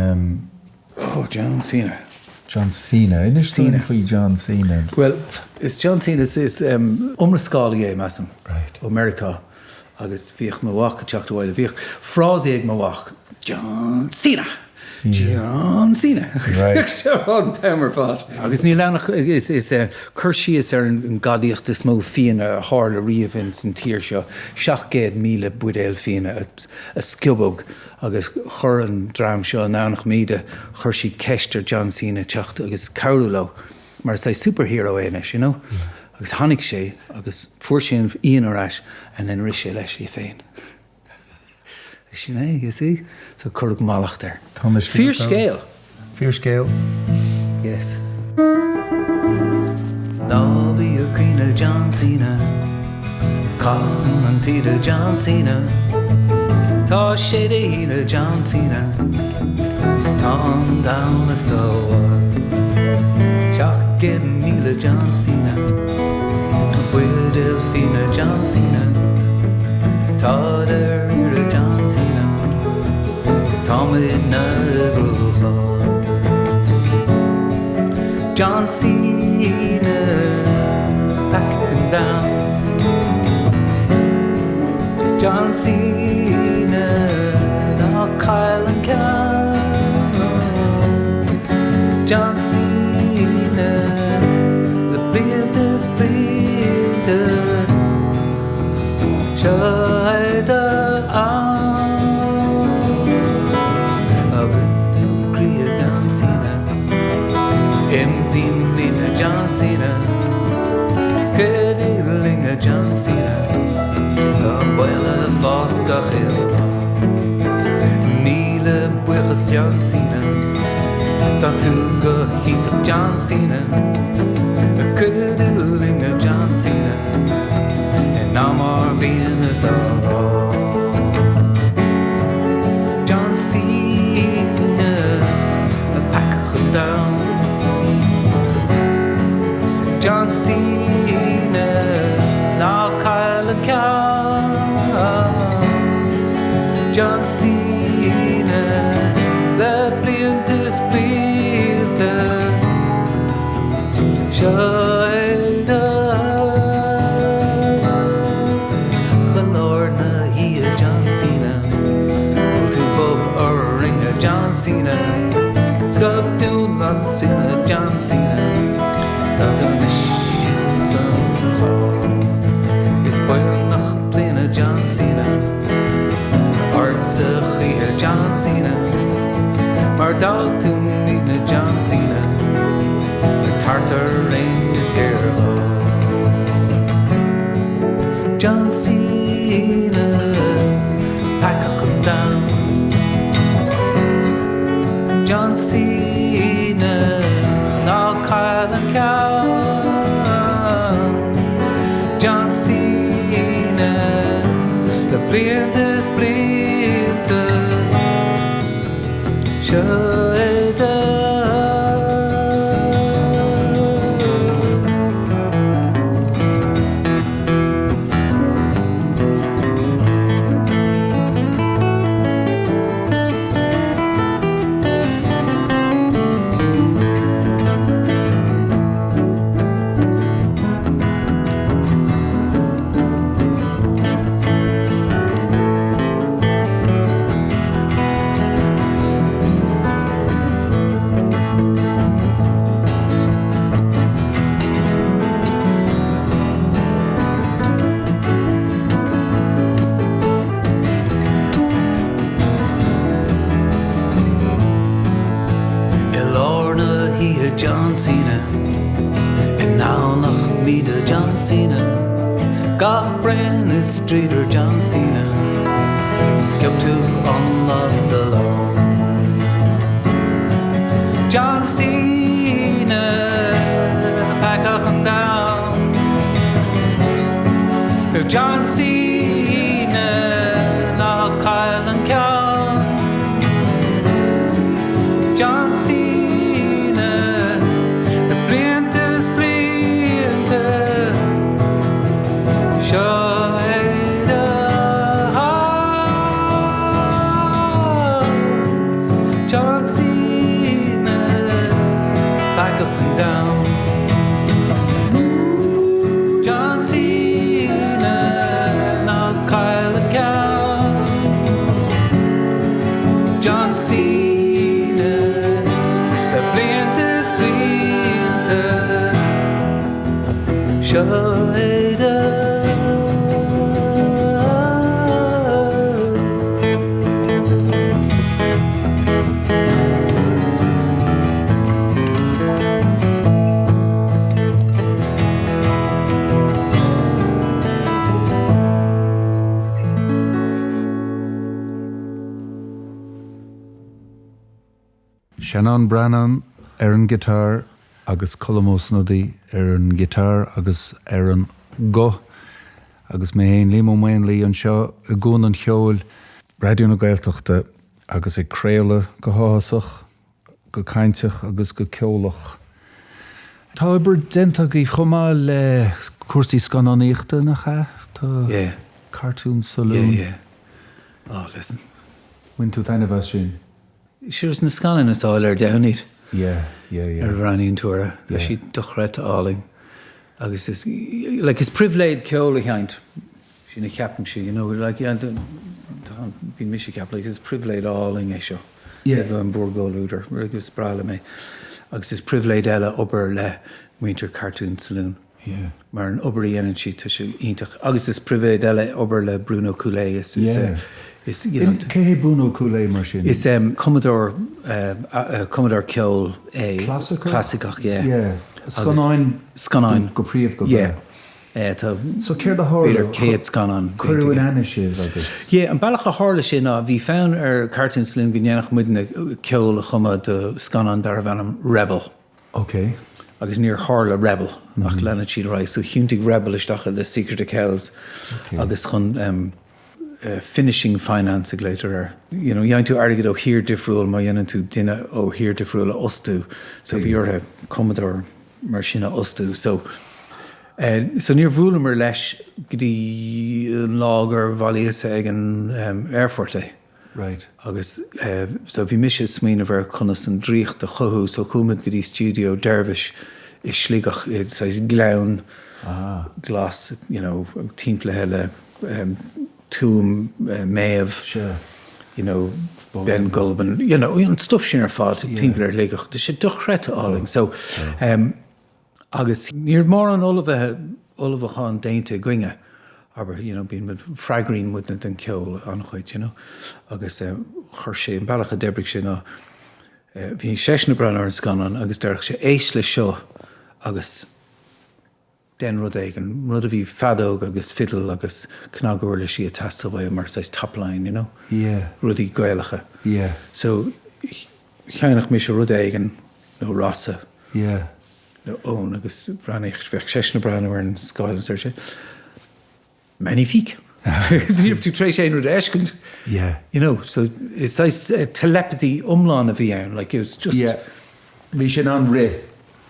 S2: Oh, John Cena.
S1: John Cena. Inis dúinn faoi John Cena.
S2: Bhuel, is John Cena, is is iomrascálaí é, measaim, ó Meiriceá. Agus bhíodh mo mhac ag teacht abhaile, bhíodh frásaí ag mo mhac, John Cena! John Cena! Bhíodh sé á rá an t-am ar fad. Agus níl ann ach is is cur síos ar an gcadaíocht is mó fíona a tharla riamh ins an tír seo, 700,000 buidéal fíona a a sciobadh agus chuir an dream seo i nDomhnach Míde, chuir siad ceist ar John Cena teacht agus cabhrú leo mar is saghas superhero é anois, you know. Agus tháinig sé agus fuair sé an fhíon ar ais and then rith sé leis é féin. Sin é, you see. So cuireadh mallacht air.
S1: Tá na
S2: scéalta. Fíorscéal!
S1: Fíorscéal.
S2: Yes. Ná bí ag caoineadh John Cena Casann an taoide John Cena Tá sé Dé hAoine John Cena Agus tá an domhan le sábháil 700,000 John Cena Buidéal fíona John Cena Táid ar iarraidh John Cena 'S táimidne i gcruachás. John Cena Peacach an domhain John Cena Ná caill an ceann John Cena Le blianta is blianta Seo é do am A chroí a John Cena Impím a John Cena Cuidigh linn a John Cena Tá an baol ag fás gach uile lá Míle buíochas John Cena Tá tú go hiontach John Cena Cuidiú linn a John Cena In am ár bpian is ár ngrá. John Cena, peacach an domhain. John Cena, ná caill an ceann. John Cena, le blianta is blianta. Seo é do Go lár na hoíche John Cena Bhfuil tú bob orainn a John Cena Scairt dúinn más fine John Cena Tá tú anois san chlár Is beagnach bliana John Cena Ortsa choíche John Cena Mar d'fhág tú muidne John Cena Le tart orainn is géarghá John Cena Peacach an domhain John Cena Ná. oíche John Cena I nDomhnach Míde John Cena Gach braon is dríodar John Cena Sciob tú an lá 's do lón John Cena Peacach an domhain John Cena Ná caill an ceann John Cena Le blianta is blianta Seo é do am John Cena Peacach an domhain John Cena Ná caill an ceann John Cena Le blianta is blianta Seo é do
S1: Seanán Breathnán ar an ngiotár agus Colm Ó Snodaigh ar an ngiotár agus ar an nguth agus mé féin, Liam Ó Maonlaí, anseo i gCuan an Cheoil, Raidió na Gaeltachta agus ag craoladh go háthasach. go cainteach agus go ceolach. Tá obair déanta agaibh chomh maith le cúrsaí scannánaíochta, nach ea? Tá
S2: Yeah.
S1: Cartoon Saloon.
S2: Yeah, yeah. Oh, listen.
S1: Bhain tú taitneamh as sin?
S2: Sure, is na scannáin is áille ar domhan iad.
S1: Yeah, yeah, yeah.
S2: Nuair a bhreathnaíonn tú orthu. Tá siad dochreidte álainn. Agus is, like, is pribhléid ceol a sheinnt. Sin a cheapaimse, you know, like, yeah, tá, bíonn mise ag ceapadh, like, is pribhléid álainn é seo,
S1: Yeah.
S2: a bheith in bhur gcomhluadar, like, is breá liom é. Agus is pribhléid eile obair le muintir Cartoon Saloon.
S1: Yeah.
S2: Mar an obair a dhéanann siad, tá sé iontach. Agus is pribhléid eile obair le Bruno Coulais, is, is,
S1: Yeah.
S2: is, you know.
S1: Cé hé Bruno Coulais mar sin?
S2: Is cumadóir, cumadóir ceoil é.
S1: Clasaiceach?
S2: Clasaiceach, yeah.
S1: Yeah. Scannáin?
S2: Scannáin.
S1: Go príomha, go
S2: Yeah. Tá
S1: So céard a tharla?
S2: b'fhéidir 100 scannán déanta
S1: Cuireadh in
S2: aige.
S1: aithne sibh agus.
S2: Yeah, an bealach a tharla sé ná bhí fonn ar Cartoon Saloon go ndéanfadh muidne ceol a chumadh do scannán darbh ainm Rebel.
S1: Ok.
S2: Agus níor tharla Rebel ach lean siad ar aghaidh. So thiontaigh Rebel isteach i The Secret of Kells
S1: Ok.
S2: agus chun em finishing finance a ghlaotar air. You know, gheibheann tú airgead ó thír difriúil má dhéanann tú duine ó thír difriúil a fhostú. So bhí orthu cumadóir mar sin a fhostú. So, so níor bhuaileamar leis go dtí an lá gur bhailíos ag an aerfort é.
S1: Right.
S2: Agus so bhí mise ag smaoineamh ar conas an draíocht a chothú so chuaigh muid go dtí stiúideo Dervish i Sligeach i saghas gleann glas, you know, timpeallaithe le Tuaim Méabh, you know, Ben Gulban, you know, an stuff sin ar fad timpeall ar Shligeach. Tá sé dochreidte álainn. So, agus ní raibh mórán ullmhaithe, ullmhúchán déanta againne, abair, you know, bíonn muid, freagraíonn muidne don cheol an-chuid, you know, agus chuir sé, an bealach a d'oibrigh sé ná, bhí seisean ag breathnú ar an scannán agus déarfadh sé, éist leis seo agus, Déan rud éigin, rud a bhí feadóg agus fidil agus cnaguirlisí ag teastáil uaidh mar saghas top line, you know?
S1: Yeah.
S2: Rudaí Gaelacha.
S1: Yeah.
S2: So, sheinneadh mise rud éigin, nó Rossa.
S1: Yeah.
S2: Nó Eoin agus bhreathnaíodh, bheadh seisean ag breathnú ar an scáileán agus deir sé, Magnifique! Agus ní raibh tú tar éis aon rud a fheiscint.
S1: Yeah.
S2: You know, so is saghas telepathy iomlán a bhí ann, like it was just.
S1: Yeah. Bhí sé in ann rith.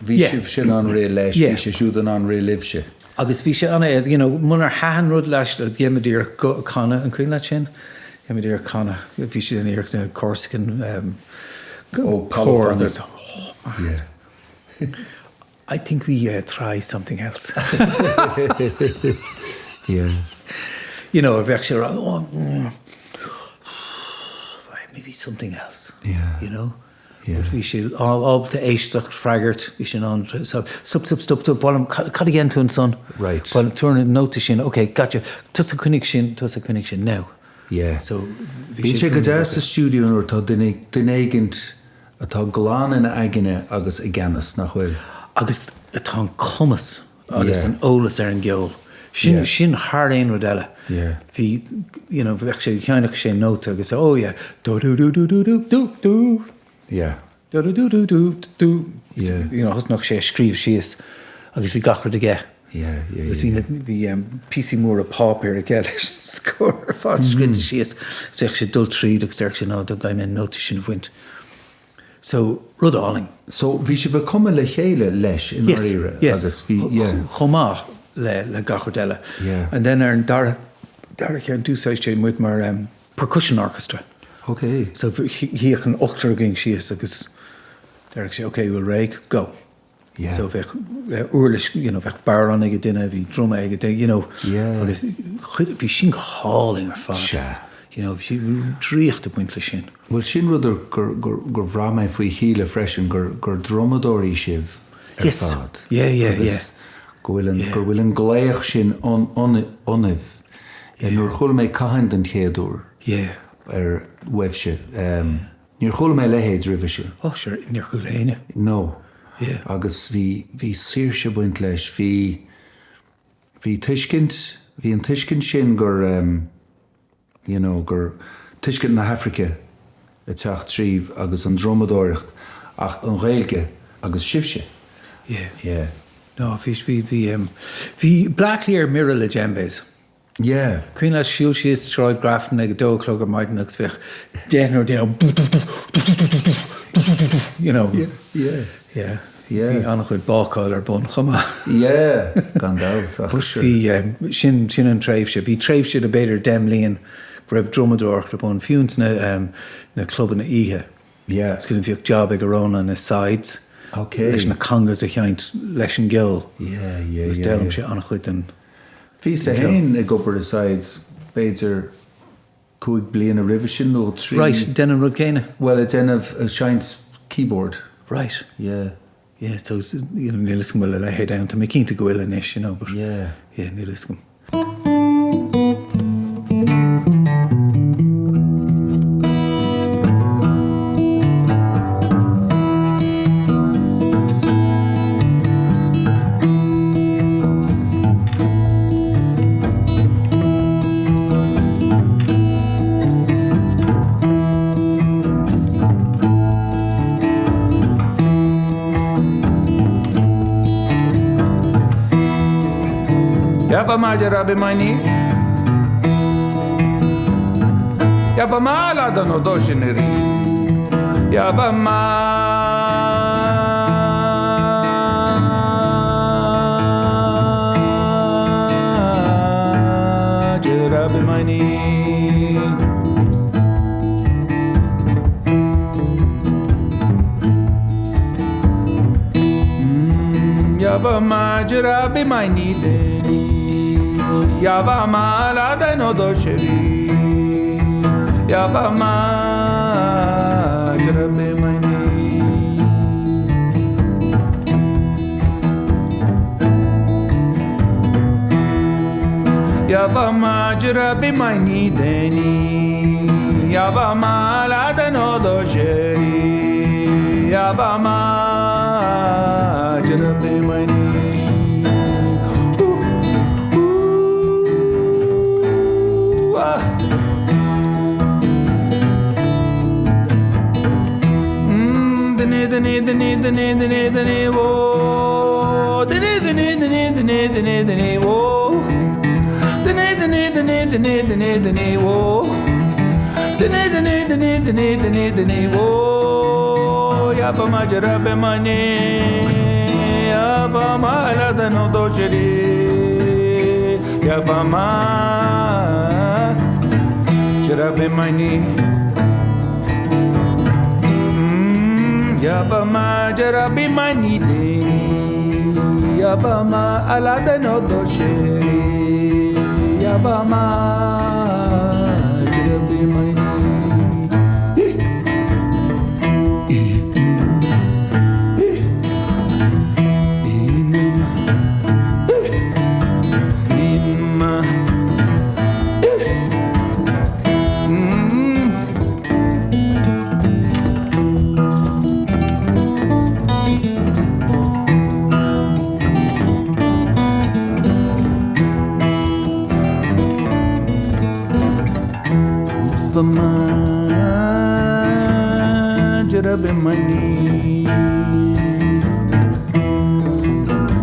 S1: Bhí
S2: Yeah.
S1: sibhse in ann rith leis,
S2: Yeah.
S1: bhí sé siúd in ann rith libhse.
S2: Agus bhí sé an, you know, munar thaitin rud leis, dhéanadh muid iarracht go canadh, an cuimhin leat sin? Dhéanadh muid iarracht canadh, bhí sé in iarracht na Corsican um,
S1: Oh,
S2: cór
S1: polyphonic.
S2: agus, oh, man.
S1: Yeah.
S2: I think we uh, try something else.
S1: Yeah.
S2: You know, bheadh sé rá, oh, mm, maybe something else.
S1: Yeah.
S2: You know?
S1: Yeah.
S2: But bhí sé ábalta éisteacht, freagairt, bhí sé in ann, so, stop, stop, stop, stop, bhuel, cad a dhein tú ansan?
S1: Right.
S2: Bhuel, tabhair an nóta sin, okay, gotcha, tusa coinnigh sin, tusa coinnigh sin, now.
S1: Yeah.
S2: So, bhí
S1: Bíonn sé go deas sa stiúideo nuair atá duine, duine éigint. Atá glan ina aigne agus i gceannas, nach bhfuil?
S2: Agus atá an cumas agus an eolas ar an gceol. Sin, sin thar aon rud eile. Bhí, you know, bheadh sé, sheinneadh sé nóta agus oh yeah, dú dú dú dú dú dú dú dú.
S1: Yeah.
S2: Dú dú dú dú dú dú. Yeah. You know, thosnódh sé ag scríobh síos agus bhí gach rud aige.
S1: Yeah, yeah,
S2: Agus bhí na, bhí píosaí móra páipéir aige leis an scór ar fad scríte síos. Bheadh sé ag dul tríd agus déarfadh sé, no, caithfidh mé an nóta sin a bhaint. So, rud álainn.
S1: So, bhí sibh ag cumadh le chéile leis i ndáiríre
S2: agus bhí, yeah. Chomh maith le, le gach rud eile.
S1: Yeah.
S2: And then ar an dara, dara ceann, d'úsáid sé muid mar percussion orchestra.
S1: Okay.
S2: So, shuíodh an ochtar againn síos agus déarfadh sé, okay, bhfuil réidh? Go.
S1: Yeah.
S2: So bheadh uirlis, you know, bheadh bodhrán ag duine, bhí druma ag duine, you know.
S1: Yeah.
S2: Agus chuid, bhí sin go hálainn ar fad.
S1: Sea.
S2: You know, bhí draíocht ag baint leis sin.
S1: Bhuel, sin rud gur, gur, gur bhraith mé faoi Shíle freisin, gur, gur drumadóirí sibh ar
S2: Yes.
S1: fad.
S2: Yeah, yeah, yeah.
S1: Agus go bhfuil an, gur bhfuil an glaoch sin ionaibh. Nuair a chuala mé Cathain den chéad uair.
S2: Yeah.
S1: Ar uaibhse, Níor chuala mé a leithéid roimhe sin.
S2: Oh sure, níor chuala éinne.
S1: No.
S2: Yeah.
S1: Agus bhí, bhí saoirse ag baint leis, bhí, bhí tuiscint, bhí an tuiscint sin gur em, you know, gur tuiscint na hAfraice ag teacht tríbh agus an drumadóireacht ach an Ghaeilge agus sibhse.
S2: Yeah.
S1: Yeah.
S2: No, bhí, bhí, bhí em, bhí Bleá Cliath ar mire le djembes.
S1: Yeah.
S2: Cuimhin leat siúl síos Sráid Grafton ag a dó a chlog ar maidin agus bheadh deichniúr daoine you know.
S1: Yeah, yeah.
S2: Yeah.
S1: Yeah.
S2: Bhí an-chuid bácáil ar bun chomh maith.
S1: Yeah, gan dabht, ach
S2: But
S1: sure.
S2: bhí, sin, sin an tréimhse. Bhí tréimhse de b'fhéidir 10 mbliain go raibh drumadóireacht ar bun, fiú ins na, na clubanna oíche.
S1: Yeah.
S2: Is cuimhin bhíodh job ag Rónán i Sides.
S1: Okay.
S2: Leis na congas a sheinnt leis an gceol.
S1: Yeah, yeah,
S2: Agus
S1: yeah,
S2: d'fhoghlaim
S1: yeah.
S2: sé an-chuid den.
S1: Bhíos-sa féin ag obair i Sides b'fhéidir 5 bliana roimhe sin nó trí.
S2: Right, déanamh an rud céanna.
S1: Bhuel, ag déanamh, ag seinnt keyboard.
S2: Right.
S1: Yeah.
S2: Yeah, so, you know, níl 'fhios agam bhfuil a leithéid ann, tá mé cinnte go bhfuil anois, you know, but.
S1: Yeah.
S2: Yeah, níl 'fhios agam.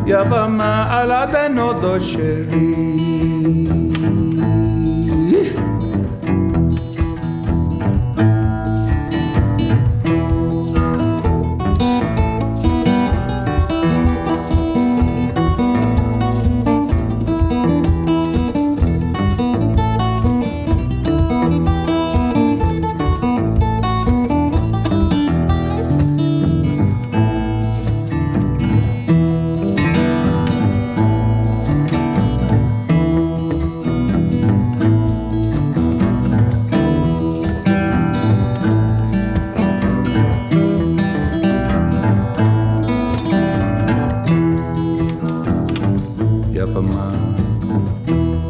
S1: Yavama aladeno dosheri. Yavama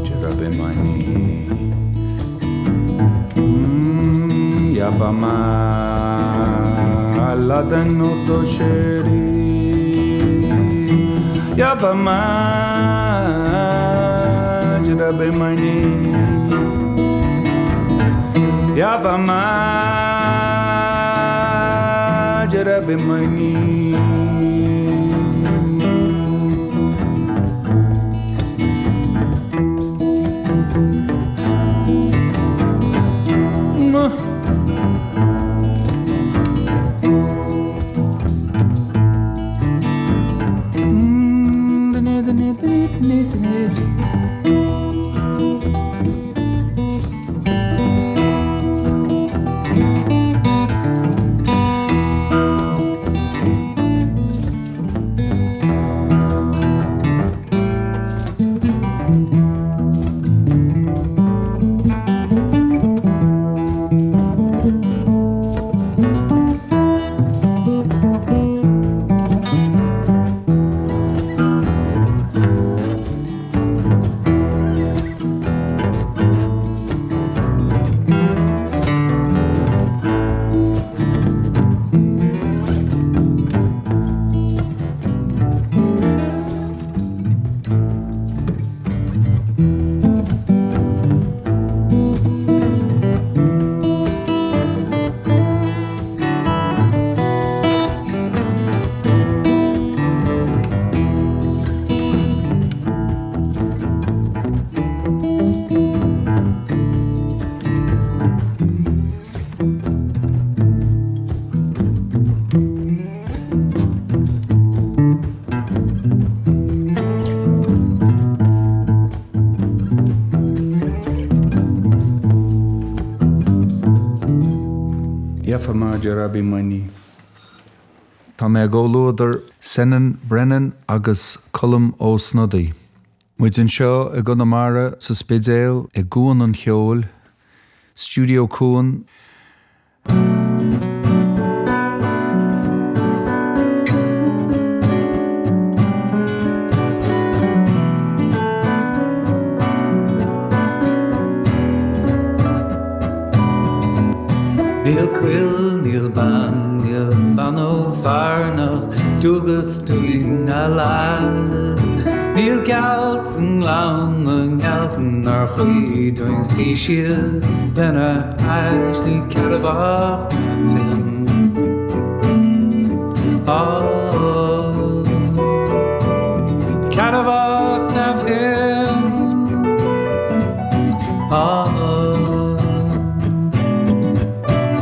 S1: Jerabimani Yavama Aladano Dosheri Yavama Jerabimani Yavama Jerabimani. Yafama Jerabimani. Tá mé i gcomhluadar Senan Brennan agus Colm Ó Snodaigh. Muid anseo i gConamara sa Spidéal i gCuan an Cheoil, Stiúideo Cuan.
S2: Níl coill, níl bean, níl bean nó fear nach dualgas dúinn a leas. Níl gealt i nGleann na nGealt nár chuí dúinn suí síos lena hais, ní cearrbhach ná finn. Á, cearrbhach ná finn. Á.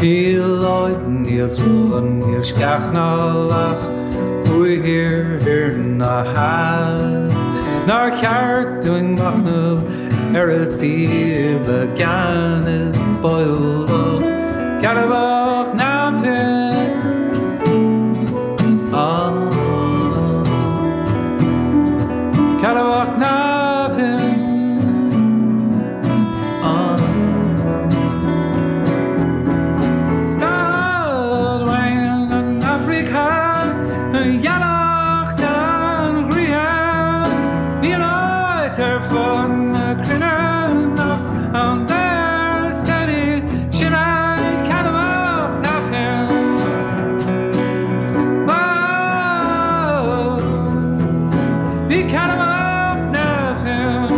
S2: Níl áit, níl sruth, níl sceach ná leac thuaidh thiar, thoir ná theas, nár cheart dúinn machnamh ar a suíomh le gean is baol dó. Cearrbhach neamhshuim. Á. Cearrbhach neamhshuim. Stad uainn an Afraic Theas, a ghealach ná an ghrian, Níl áit ar fud na cruinne nach ann d'fhear soiligh sinne Cearrbhach neamhshuim. Ní cearrbhach neamhshuim.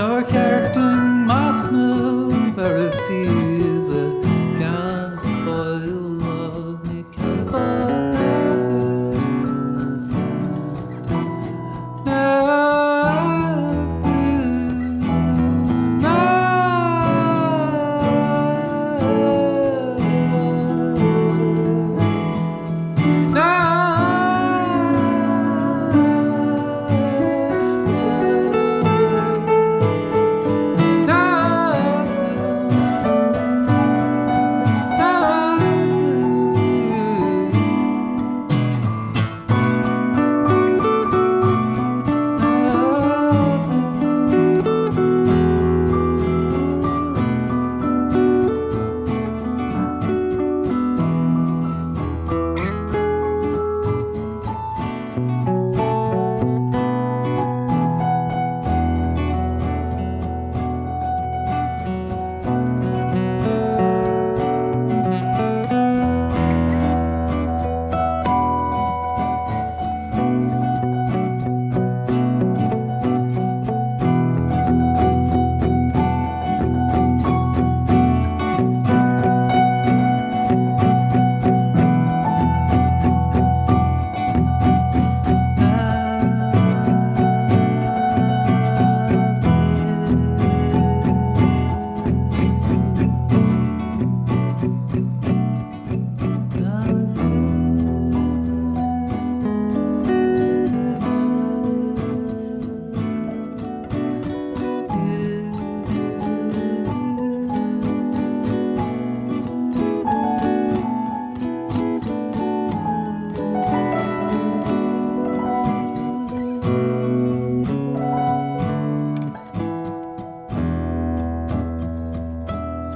S2: Nár cheart dúinn machnamh ar a suíomh le gean is baolach ní ceapfá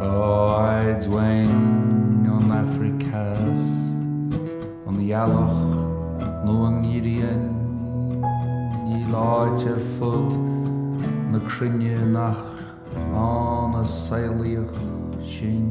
S1: Tá aird uainn ón Afraic Theas, an ghealach nó an ghrian, níl áit ar fud na cruinne nach ann a saolaíodh sinn.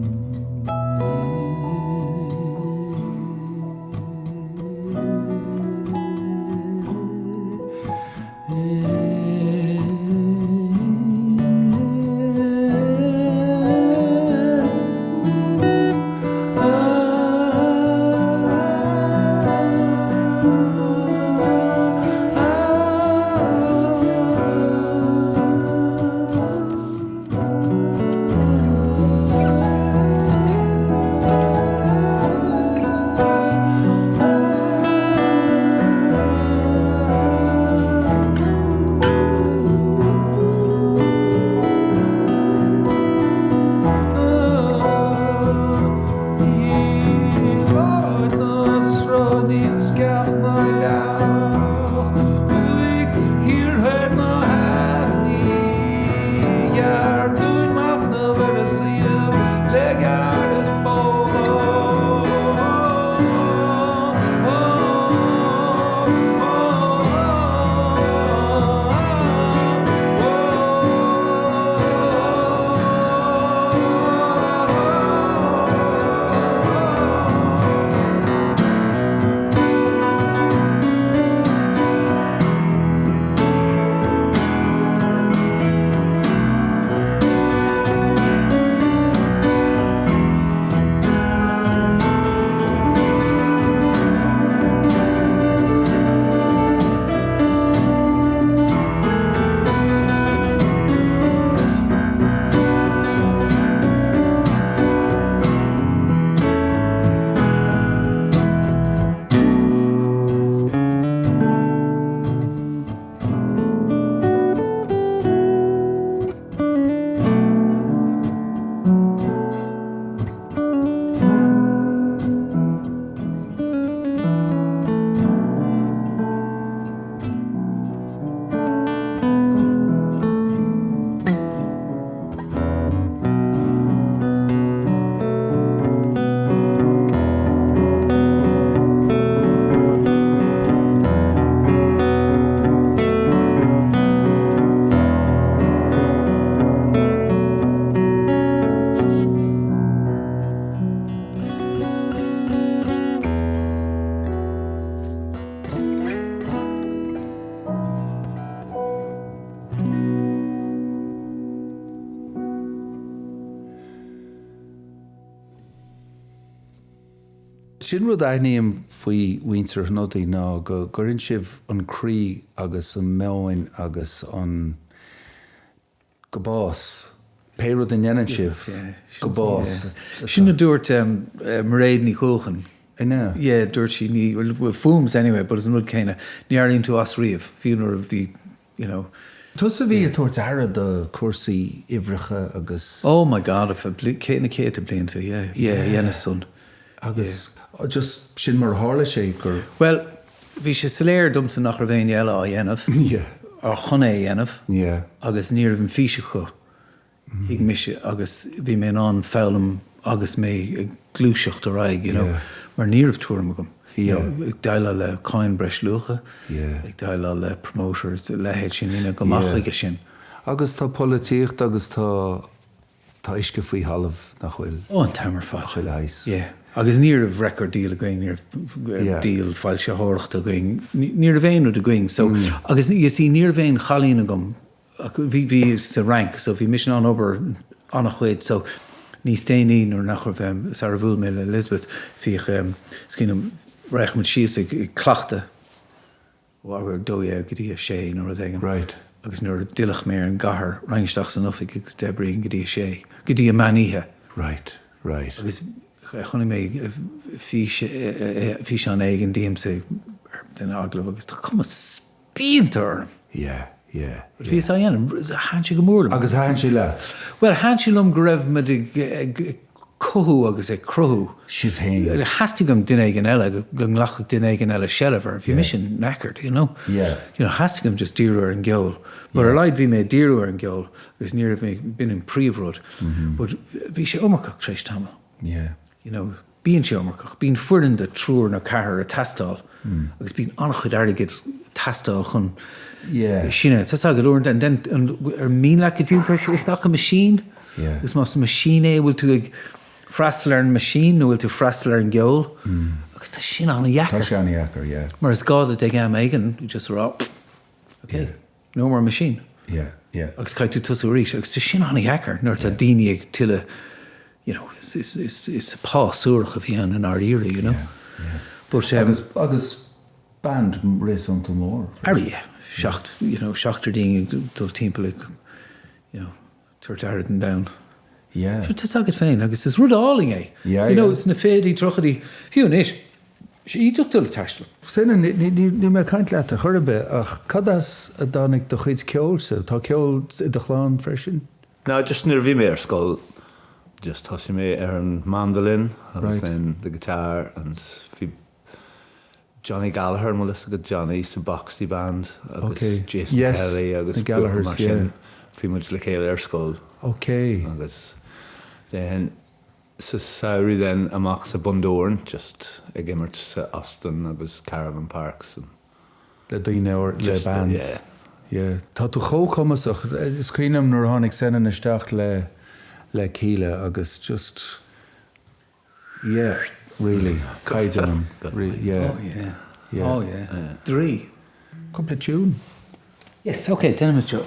S1: Sin rud a aithním faoi mhuintir Shnodaigh ná go gcuireann sibh an croí agus an meon agus an go bás, pé rud a ndéanann sibh, go bás.
S2: Sin a dúirt Mairéad Ní Chuacháin.
S1: An ea?
S2: Yeah, dúirt sí, ní, well fúmsa anyway, but is an rud céanna, ní éiríonn tú as riamh, fiú nuair a bhí, you know.
S1: Tusa a bhí ag tabhairt aire do cúrsaí uimhreacha agus.
S2: Oh my God, ar feadh na céadta blianta, yeah, yeah, dheineas san.
S1: Agus just sin mar a tharla sé gur.
S2: Bhuel, bhí sé soiléir domsa nach raibh éinne eile á dhéanamh, or chun é a dhéanamh, agus ní raibh an fís acu. Thuig mise agus bhí mé in ann foghlaim agus mé ag gluaiseacht ar aghaidh, you know, mar ní raibh tuairim agam. You know, ag déileáil le cáin breisluacha, ag déileáil le promoters, a leithéid sin, you know, go amach chuige sin.
S1: Agus tá polaitíocht agus tá Tá uisce faoi thalamh, nach bhfuil?
S2: Ó, an t-am ar fad.
S1: Chuile shaghas.
S2: Yeah. Agus ní raibh record deal againn, ní raibh deal foilsitheoireachta againn, ní raibh aon rud againn. So, agus you see, ní raibh aon chailín agam, ach bhí, bhí sa Fhrainc, so bhí mise in ann obair an-chuid, so níos déanaí nuair nach raibh, sara bhuail mé le Elizabeth, bhíodh, is cuimhin liom, raghadh muid síos ag cleachtadh. Ó a 12 go dtí a sé nó rud éigin.
S1: Right.
S2: Agus nuair a d'fhillfeadh mé ar an gcathair, raghainn isteach san oifig agus d'oibreoinn go dtí a sé, go dtí an meán oíche.
S1: Right, right.
S2: Agus chonaic mé fís, físeán éigin díomsa ar den agallamh agus tá cuma spíonta orm.
S1: Yeah, yeah,
S2: yeah. Bhíos á dhéanamh, thaitin sé go mór liom.
S1: Agus thaitin sé leat?
S2: Bhuel, thaitin sé liom go raibh muid ag cothú agus ag cruthú.
S1: Sibh féin.
S2: Theastaigh uaim duine éigin eile, go nglacfadh duine éigin eile seilbh air. Bhí mise knackered, you know.
S1: Yeah.
S2: You know, theastaigh uaim just díriú ar an gceol. But ar a laghad bhí mé ag díriú ar an gceol agus ní raibh mé, b'in an príomhrud. But bhí sé iomarcach tar éis tamaill.
S1: Yeah.
S2: You know, bíonn sé iomarcach. Bíonn foireann de triúr nó ceathrar ag teastáil agus bíonn an-chuid airgid ag teastáil chun sin a, tá 's agat uaireanta, and then ar mian leat go dtiocfadh isteach an machine agus más machine é, bhfuil tú ag freastal ar an machine nó bhfuil tú ag freastal ar an gceol agus tá sin an-dheacair.
S1: Tá sé an-dheacair, yeah.
S2: Mar is gá duit ag am éigin just a rá, ok, no more machine.
S1: Yeah, yeah.
S2: Agus caithfidh tú tosú arís agus tá sin an-dheacair nuair atá daoine ag tuilleadh, you know, is, is, is, is pá suarach a bhí ann i ndáiríre, you know.
S1: Yeah, yeah.
S2: But, um,
S1: Agus, agus band réasúnta mór.
S2: Arú, yeah. Seacht, you know, seachtar dínn ag dul timpeall ag, you know, tabhairt aire don domhan.
S1: Yeah.
S2: Sure, tá's agat féin agus is rud álainn é.
S1: Yeah,
S2: You know,
S1: yeah.
S2: sna fichidí, tríochaidí, fiú anois, is iontach dul ag taisteal.
S1: Senan, níl mé ag caint leat ar chor ar bith, ach cad as a dtáinig do chuid ceoilse? Tá ceol i do chlann freisin?
S3: No, just nuair a bhí mé ar scoil, just thosaigh mé ar an mandolin agus
S1: Right.
S3: then the guitar and bhí Johnny Gallagher, an bhfuil fhios agat Johnny sa Boxty Band agus
S1: Ok.
S3: Jason
S1: Yes,
S3: Kelly agus
S1: na Gallaghers,
S3: mar sin.
S1: yeah.
S3: Bhí muid le chéile ar scoil
S1: Ok.
S3: agus then sa samhradh then amach sa Bundoran just ag imirt sa Austin agus Caravan Parks and
S1: Le daoine or le
S3: just
S1: bands.
S3: yeah.
S1: Yeah. Tá tú chomh cumasach. Is cuimhin liom nuair a tháinig Senan isteach le le Kíla agus just Yeah, really. Caighdeán. Really, yeah.
S2: Oh yeah.
S1: Yeah.
S2: Oh yeah. Draoi.
S1: Cúpla tune.
S2: Yes, okay, déanfaimid seo.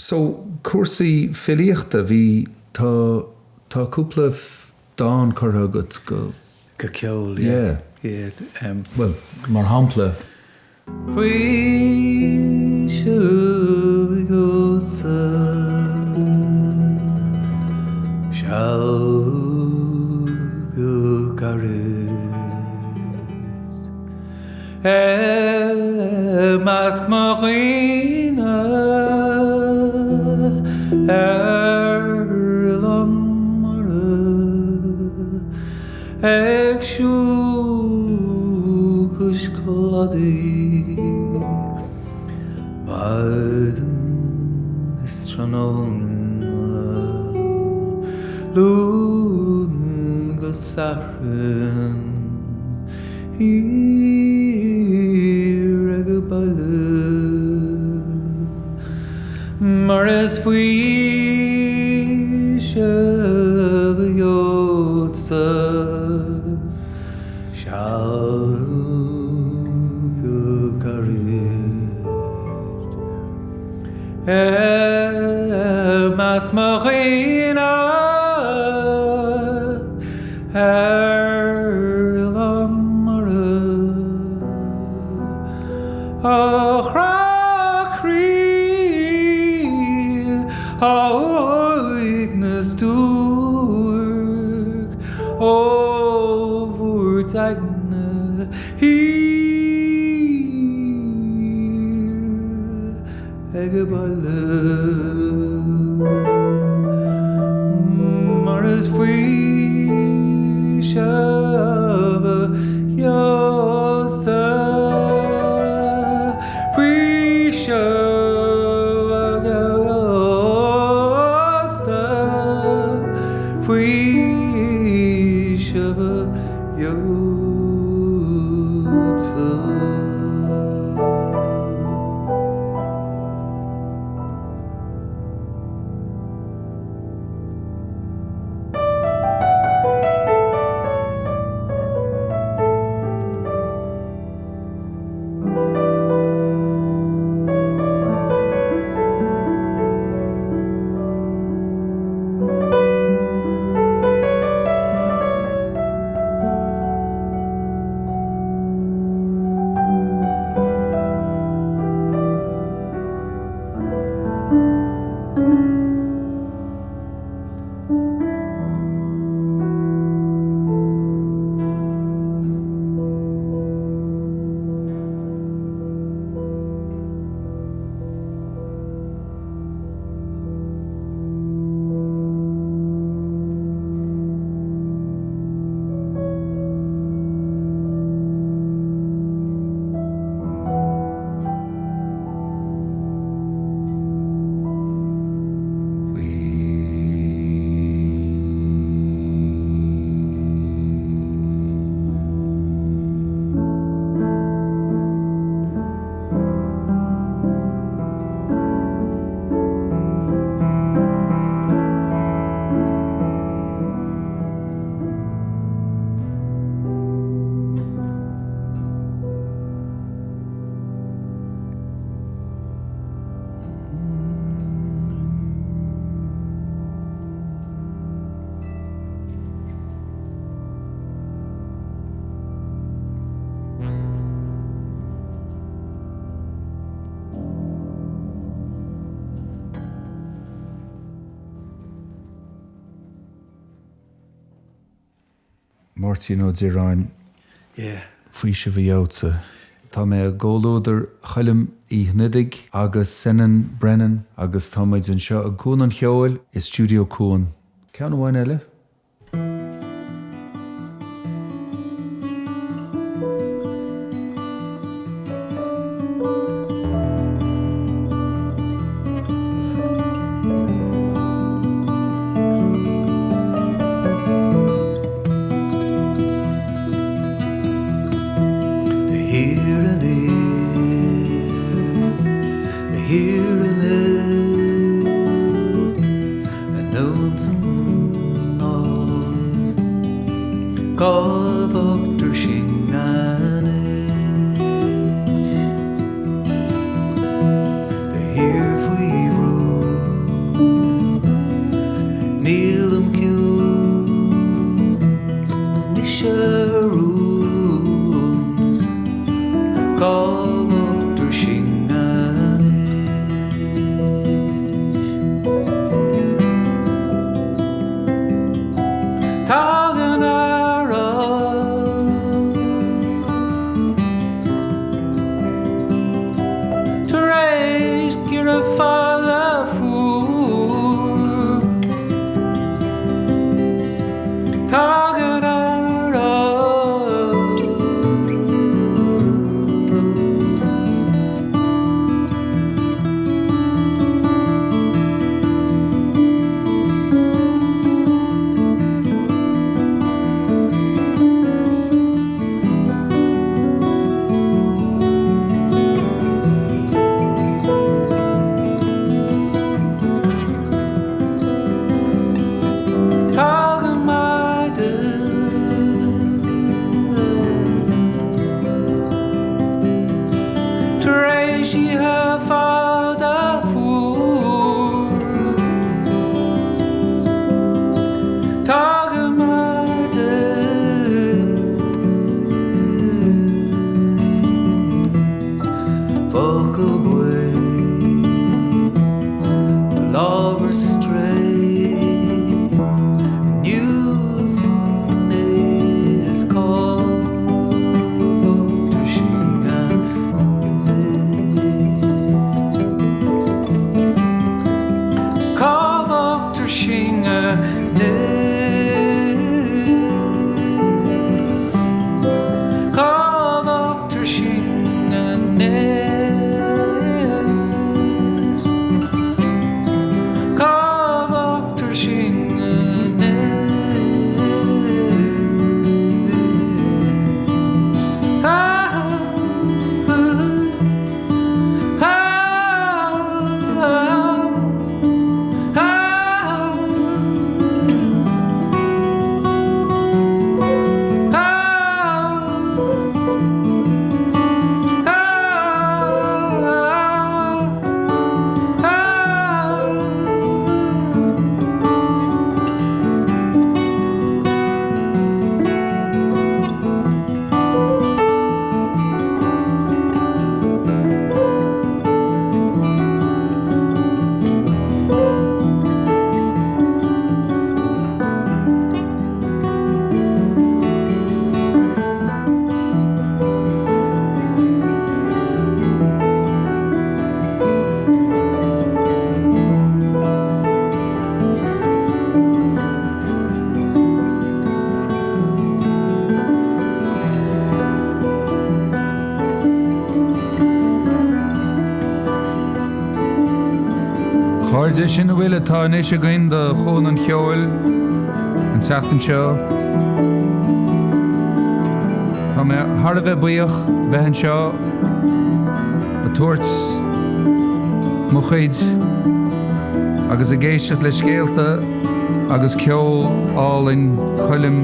S1: So, cúrsaí filíochta, bhí, tá, tá cúpla dán curtha agat
S2: go. Go ceol, yeah. Yeah.
S1: Bhuel, mar shampla.
S2: Faoiseamh a gheobhadsa seal beag gairid I measc mo dhaoine ar oileán mara. Ag siúl cois cladaigh maidin is tráthnóna, Luan go Satharn thiar ag baile. Mar is faoiseamh a gheobhadsa seal beag gairid i measc mo dhaoine ar oileán mara. A chrá croí, a uaigneas duairc, ó bhuairt aigne thiar ag baile. Mar is faoiseamh a gheobhadsa, faoiseamh a gheobhadsa, faoiseamh a gheobhadsa.
S1: Máirtín Ó Direáin, Faoiseamh a Gheobhadsa. Tá mé i gcomhluadar Choilm Uí Shnodaigh agus Senan Brennan agus tá muid anseo i gCuan an Cheoil i Stiúideo Cuan. Ceann amháin eile.
S2: De shíor aniar, de shíor anoir, anonn 's anall. Buachaill buí, mo lámh ar strae inniu 's aníos cá bhfágtar sinn anois? Cá bhfágtar sinn anois? Cá bhfágtar sinn anois? Cá bhfágtar sinn anois?
S1: A chairde, sin a bhfuil atá anois againn do Chuan an Cheoil an tseachtain seo. Tá mé thar a bheith buíoch bheith anseo ag tabhairt mo chuid agus ag éisteacht le scéalta agus ceol álainn Choilm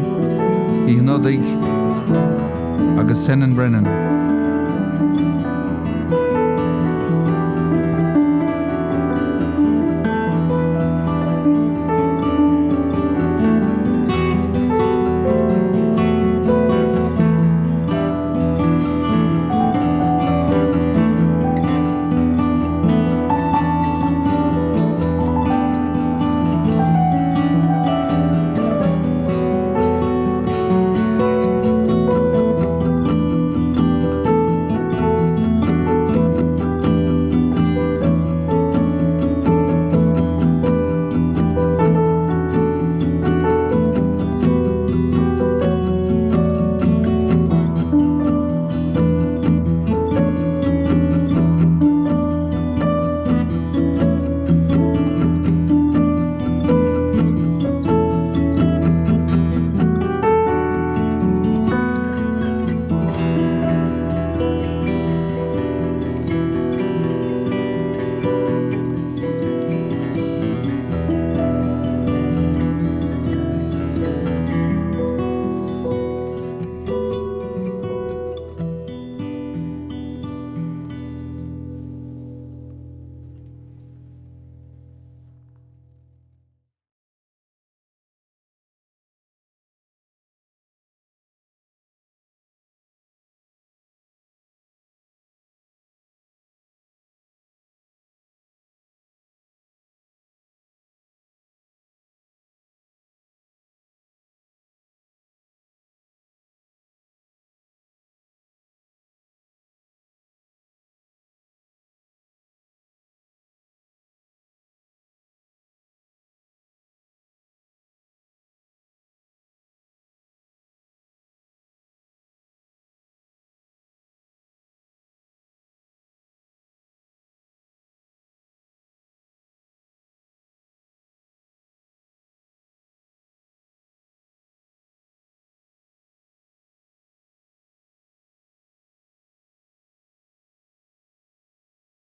S1: Uí Shnodaigh agus Senan Brennan.